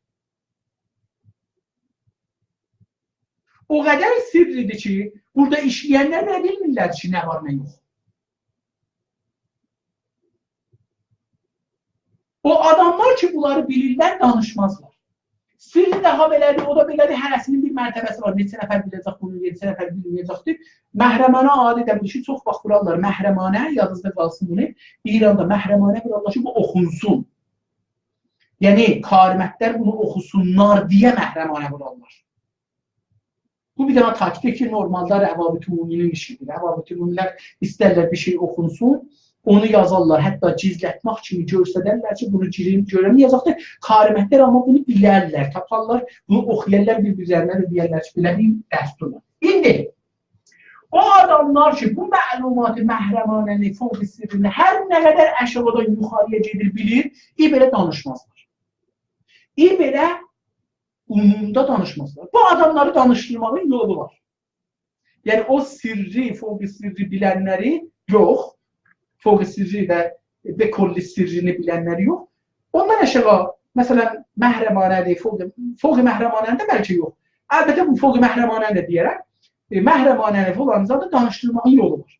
او قدر سری‌دیر کی، بورادا ایشله‌ینلر ده بیلمیرلر کی، نه وار، نه یوخ. او آداملار کی، بونلاری بیلیرلر، دانیشمازلار. سری داها بئله‌دیر، او دا بئله‌دیر، هره‌سینین بیر مرتبه‌سی وار. نئچه نفر بیله‌جک بونو، نئچه نفر بیلمه‌یه‌جکدیر. محرمانه عادی ده بیلیر کی، چوخ واخت وورارلار محرمانه، یادینیزدا قالسین بونو. ایراندا محرمانه وورارلار کی، بو اوخونسون. یعنی، کارمندلر بونو اوخوسونلار دئیه محرمانه وورارلار. بو بیر دنه تاکتیک کی، نورمالدا روابط عمومی‌نین ایشی‌دیر. روابط عمومی‌لر ایسترلر بیر شئی اوخونسون، اونو یازارلار، حتی گیزلتمک کیمی گؤرسدرلر کی، بونو گیرین، گؤرمه‌یه‌جکدیر. کارمندلر آمما بونو بیلرلر، تاپارلار، بونو اوخویارلار، بیر-بیرلرینه ده دئیرلر کی، بئله بیر دستور وار. ایندی او آداملار کی، بو معلوماتی محرمانه‌نی، فوق سری‌نی هر نه قدر آشاغیدان یوخاری‌یا گئدیر بیلیر، ای بئله دانیشمازلار. ای بئله عمومدا دانیشمازلار. بو آداملاری دانیشدیرماغین یولو وار. یعنی او سری، فوق سری بیلنلری یوخ، فوق سری و به کلی سری‌نی بیلنلری یوخ. اوندان آشاغی، مثلا، محرمانه‌دیر، فوق، فوق محرمانه‌نی ده بلکه یوخ. البته، بو فوق محرمانه‌نی ده دئیه‌رم. ائ، محرمانه‌نی فلان زادی دانیشدیرماغین یولو وار.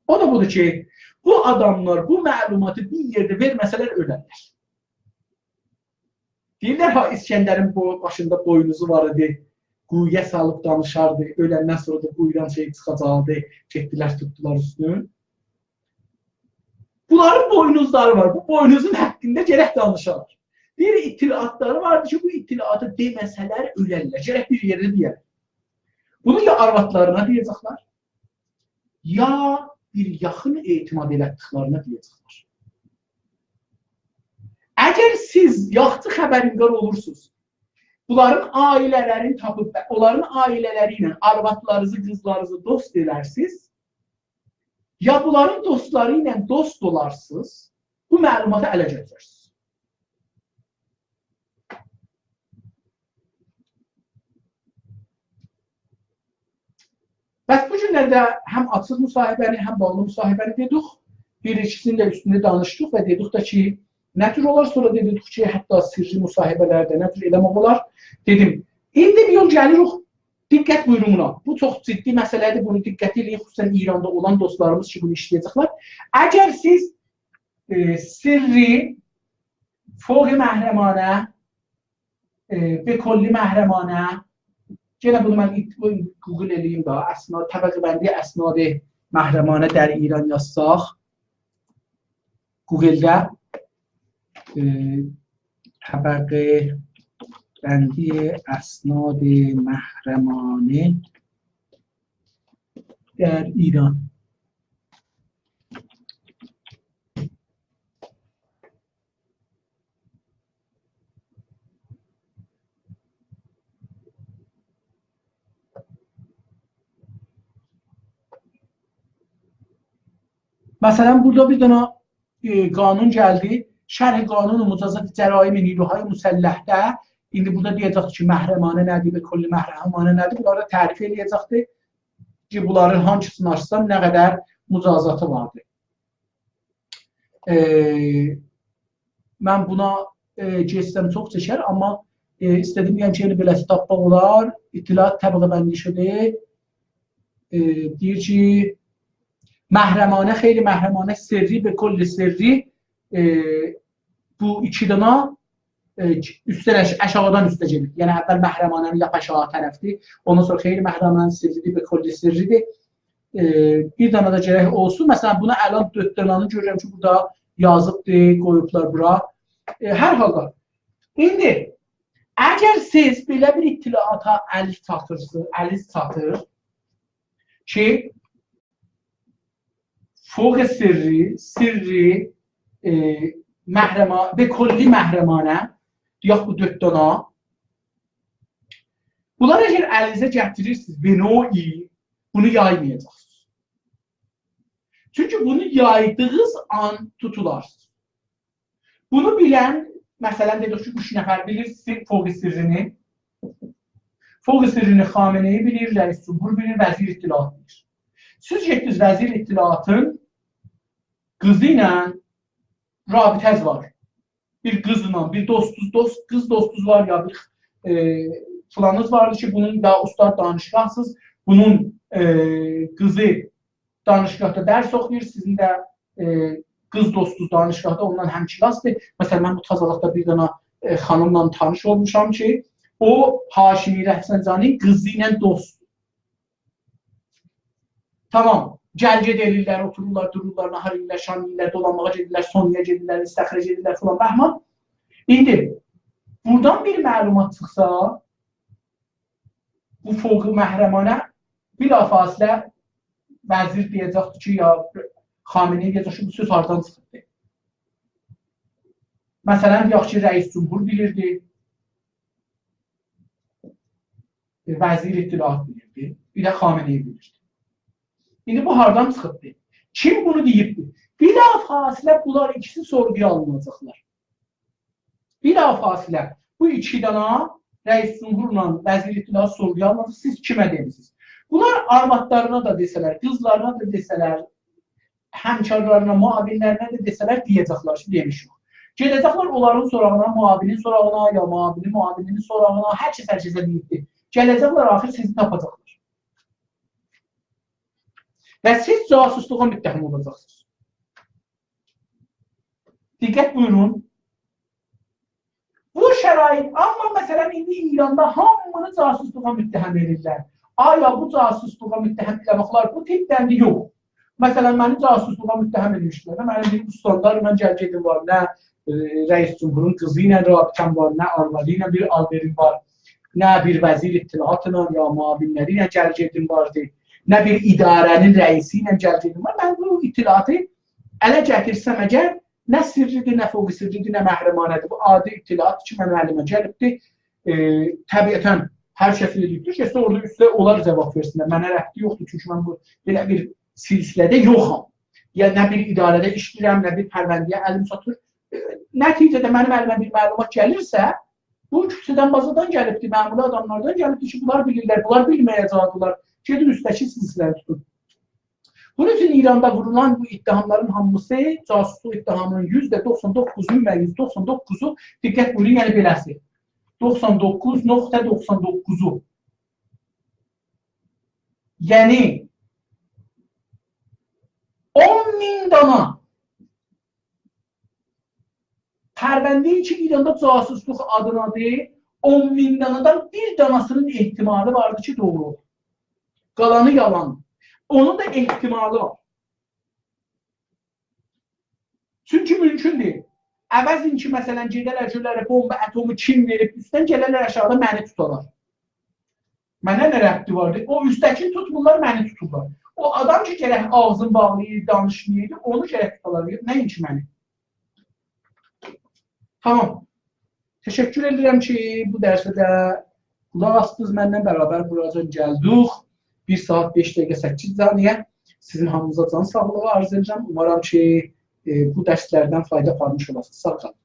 او دا بودور کی، بو آداملار بو معلوماتی بیر یئرده وئرمه‌سه‌لر، اؤلرلر. دئییرلر ها، اسکندرین بو باشیندا بوینوزو وار ایدی. قویویا سالیب دانیشاردی. اؤلندن سونرا دا قویودان شئی چیخاجاقدی. گئتدیلر، توتدولار اوستون. بونلارین بوینوزلاری وار. بو بوینوزون حاقیندا گرک دانیشالار. بیر اطلاعاتلاری واردی کی، بو اطلاعاتی دئمه‌سه‌لر، اؤلرلر. گرک بیر یئرده دئیه‌لر. بونو یا آروادلارینا دئیه‌جکلر، یا بیر یاخین اعتماد ائلتدیکلرینه دئیه‌جکلر. اگر سیز یاخشی خبریندار اولورسونوز، بونلارین عائله‌لرینی تاپیب و اونلارین عائله‌لری ایله آروادلارینیزی، قیزلارینیزی دوست ائلرسینیز، یا بونلارین دوستلاری ایله دوست اولارسینیز، بو معلوماتی اله گتیررسینیز. پس بو گونلرده هم آچیق مصاحبه‌نی، هم باغلی مصاحبه‌نی دئدیک. بیر ایکیسینین ده اوستونده دانیشدیق و دئدیک ده کی، نه جور اولار، سونرا دئدیک کی، حتی سرّی مصاحبه‌لرده نه جور ائله‌مک اولار. دئدیم، ایندی بیر یول گلیریک. دقت بویورون بونا. بو چوخ جدی مسئله‌دیر. بونو دقت ائله‌یین، خصوصاً ایراندا اولان دوستلاریمیز کی، بونو ایشله‌یه‌جکلر. اگر سیز، ائ، سرّی، فوق محرمانه، ائ، به کلی محرمانه. یئنه بونو من ایت-، بو گوگل ائله‌ییم دا، اسناد، طبقه‌بندی اسناد محرمانه در ایران یازساق. گوگلده، ائ، طبقه بندی اسناد محرمانه در ایران. مثلا، بورادا بیر دنه، ائ، قانون گلدی. شرح قانون مجازات جرایم نیروهای مسلح‌ده. ایندی بورادا دئیه‌جک کی، محرمانه نه‌دیر، به کلی محرمانه نه‌دیر؟ بونلاری تعریف ائله‌یه‌جکدیر کی، بونلارین هانسینی آچسان نه قدر مجازاتی واردیر. ائ، من بونا، ائ، گئتسم چوخ چکر، آمما، ائ، ایسته‌دیم دئیم کی، ائله بئله‌سی تاپماق اولار. اطلاعات طبقه‌بندی شده. ائ، دئییر کی، محرمانه، غیر محرمانه، سری، به کلی سری، ائ، بو ایکی دانا، ائ، اوستدن آش-، آشاغیدان اوسته گئدیر. یعنی، اول محرمانه‌نین لاپ آشاغی طرفدیر، اوندان سونرا غیر محرمانه‌نین سری‌دیر، به کلی سری‌دیر. ائ، بیر دنه ده گرک اولسون. مثلا، بونا الان دؤرد دنه‌نی گؤرورم کی، بورادا یازیبدیر، قویوبلار بورا. ائ، هر حالدا، ایندی اگر سیز بئله بیر اطلاعاتا ال چاتیرسینیز، الیز چاتیر کی، فوق سری، سری، ائ، محرما-، به کلی محرمانه، یاخود بو دؤرد دانا، بونلاری اگر الینیزه گتیریرسینیز، به نوعی بونو یایمایاجاقسینیز. چونکی بونو یایدیغینیز آن توتولارسینیز. بونو بیلن، مثلا، دئدیک کی، اوچ نفر بیلیر سر-، فوق سرّینی. فوق سرّینی خامنه‌ای بیلیر، رئیس جمهور بیلیر، وزیر اطلاعات بیلیر. سیز گئتدینیز وزیر اطلاعاتین قیزی ایله رابطه‌ز وار. بیر قیزلا، بیر دوستوز، دوست، قیز دوستوز وار، یا بیر، ائ، فلانیز واردی کی، بونون دا اوستاد دانشگاهسیز، بونون، ائ، قیزی دانشگاهدا درس اوخویور، سیزین ده، ائ، قیز دوستوز دانشگاهدا اوننان هم‌کلاسدیر. مثلا، من بو تازالیقدا بیر دنه، ائ، خانیملا تانیش اولموشام کی، او هاشمی رفسنجانی‌نین قیزی ایله دوستدور. تامام. گل-گئت ائله‌ییرلر، اوتورورلار، دورورلار، ناهار یئییرلر، شام یئییرلر، دولانماغا گئدیرلر، سونی‌یا گئدیرلر، استخره گئدیرلر فلان، بهمان. ایندی بورادان بیر معلومات چیخسا، بو فوق محرمانه بلافاصله وزیر دئیه‌جکدیر کی، یا خامنه‌ای دئیه‌جک کی، بو سؤز هاردان چیخیبدی؟ مثلا، دئیک کی، رئیس جمهور بیلیردی، وزیر اطلاعات بیلیردی، بیر ده خامنه‌ای بیلیردی. ایندی بو هاردان چیخیبدی؟ کیم بونو دئییبدی؟ بلافاصله بونلار ایکیسی سورغویا آلیناجاقلار. بلافاصله بو ایکی دانا رئیس جمهورلا وزیر اطلاعات سورغویا آلیناجاق، سیز کیمه دئمیسینیز؟ بونلار آروادلارینا دا دئسه‌لر، قیزلارینا دا دئسه‌لر، همکارلارینا، معاونلرینه ده دئسه‌لر، دئیه‌جکلر کی، دئمیشیک. گئده‌جکلر اونلارین سوراغینا، معاونین سوراغینا، یا معاونین معاونینین سوراغینا، هر کس هر کسه دئییبدی. گله‌جکلر، آخیر سیزی تاپاجاقلار. و سیز جاسوسلوغا متهم اولاجاقسینیز. دقت بویورون. بو شرایط، آمما مثلا، ایندی ایراندا هامینی جاسوسلوغا متهم ائدیرلر. آیا بو جاسوسلوغا متهم ائله‌مکلر بو تیپدندیر؟ یوخ. مثلا، منی جاسوسلوغا متهم ائدیرلر. منیم بیر استاندار، من گل-گئدیم وار، نه، ائ، رئیس جمهورون قیزی ایله رابطه‌م وار، نه آروادی ایله بیر آل‌وئریم وار، نه بیر وزیر اطلاعاتلا یا معاونلری ایله گل-گئدیم واردی، نه بیر اداره‌نین رئیسی ایله گل-گئدیم وار. من بو اطلاعاتی اله گتیرسم اگر، نه سرّی‌دیر، نه فوق سرّی‌دیر، نه محرمانه‌دیر. بو عادی اطلاعات کی، منیم الیمه گلیبدی. ائ، طبیعتا هر کس ائله دئییبدیر کی، اورادا اوسته اونلار جواب وئرسینلر. منه ربطی یوخدور، چونکی من بو، بئله بیر سلسله‌ده یوخام. یا نه بیر اداره‌ده ایشله‌ییرم، نه بیر پرونده‌یه الیم چاتیر. ائ، نتیجه‌ده منیم الیمه بیر معلومات گلیرسه، بو کوچه‌دن بازاردان گلیبدیر، معمولی آداملاردان گلیبدیر کی، بونلار بیلیرلر، بونلار بیلمه‌یه‌جکدیلر. گئدین اوسته‌کی سلسله‌نی توتون. بونون اوچون ایراندا وورولان بو اتهاملارین هامیسی، جاسوسلوق اتهامینین یوزده دوخسان دوققوز مین و یوز دوخسان دوققوزو، دقت بویورون، یعنی بئله‌سی، دوخسان دوققوز نقطه دوخسان دوققوزو، یعنی اون مین دانا پرونده‌ای کی، ایراندا جاسوسلوق آدینادیر، اون مین دانادان بیر داناسینین احتمالی واردی کی، دوغرو اولسون. قالانی یالان. اونون دا احتمالی وار. چونکی مومکوندور. عوضین کی، مثلا، گئده‌لر، گؤره‌لر بمب اتمی کیم وئریب، اوستدن گله‌لر آشاغیدا منی توتالار. منه نه ربطی واردی؟ او اوستده‌کینی توتمورلار، منی توتورلار. او آدام کی، گرک آغزین باغلاییب دانیشمایایدی، اونو گرک توتالار، نه اینکی منی. تامام. تشکر ائدیرم کی، بو درسه ده قولاق آسدینیز منن برابر. بوراجان گلدیک. بیر ساعت بئش دقیقه سککیز ثانیه. سیزین هامینیزا جان ساغلیغی آرزو ائدیرم. اومارام کی، ائ، بو درسلردن فایدا آپارمیش اولاسینیز. ساغ قالین.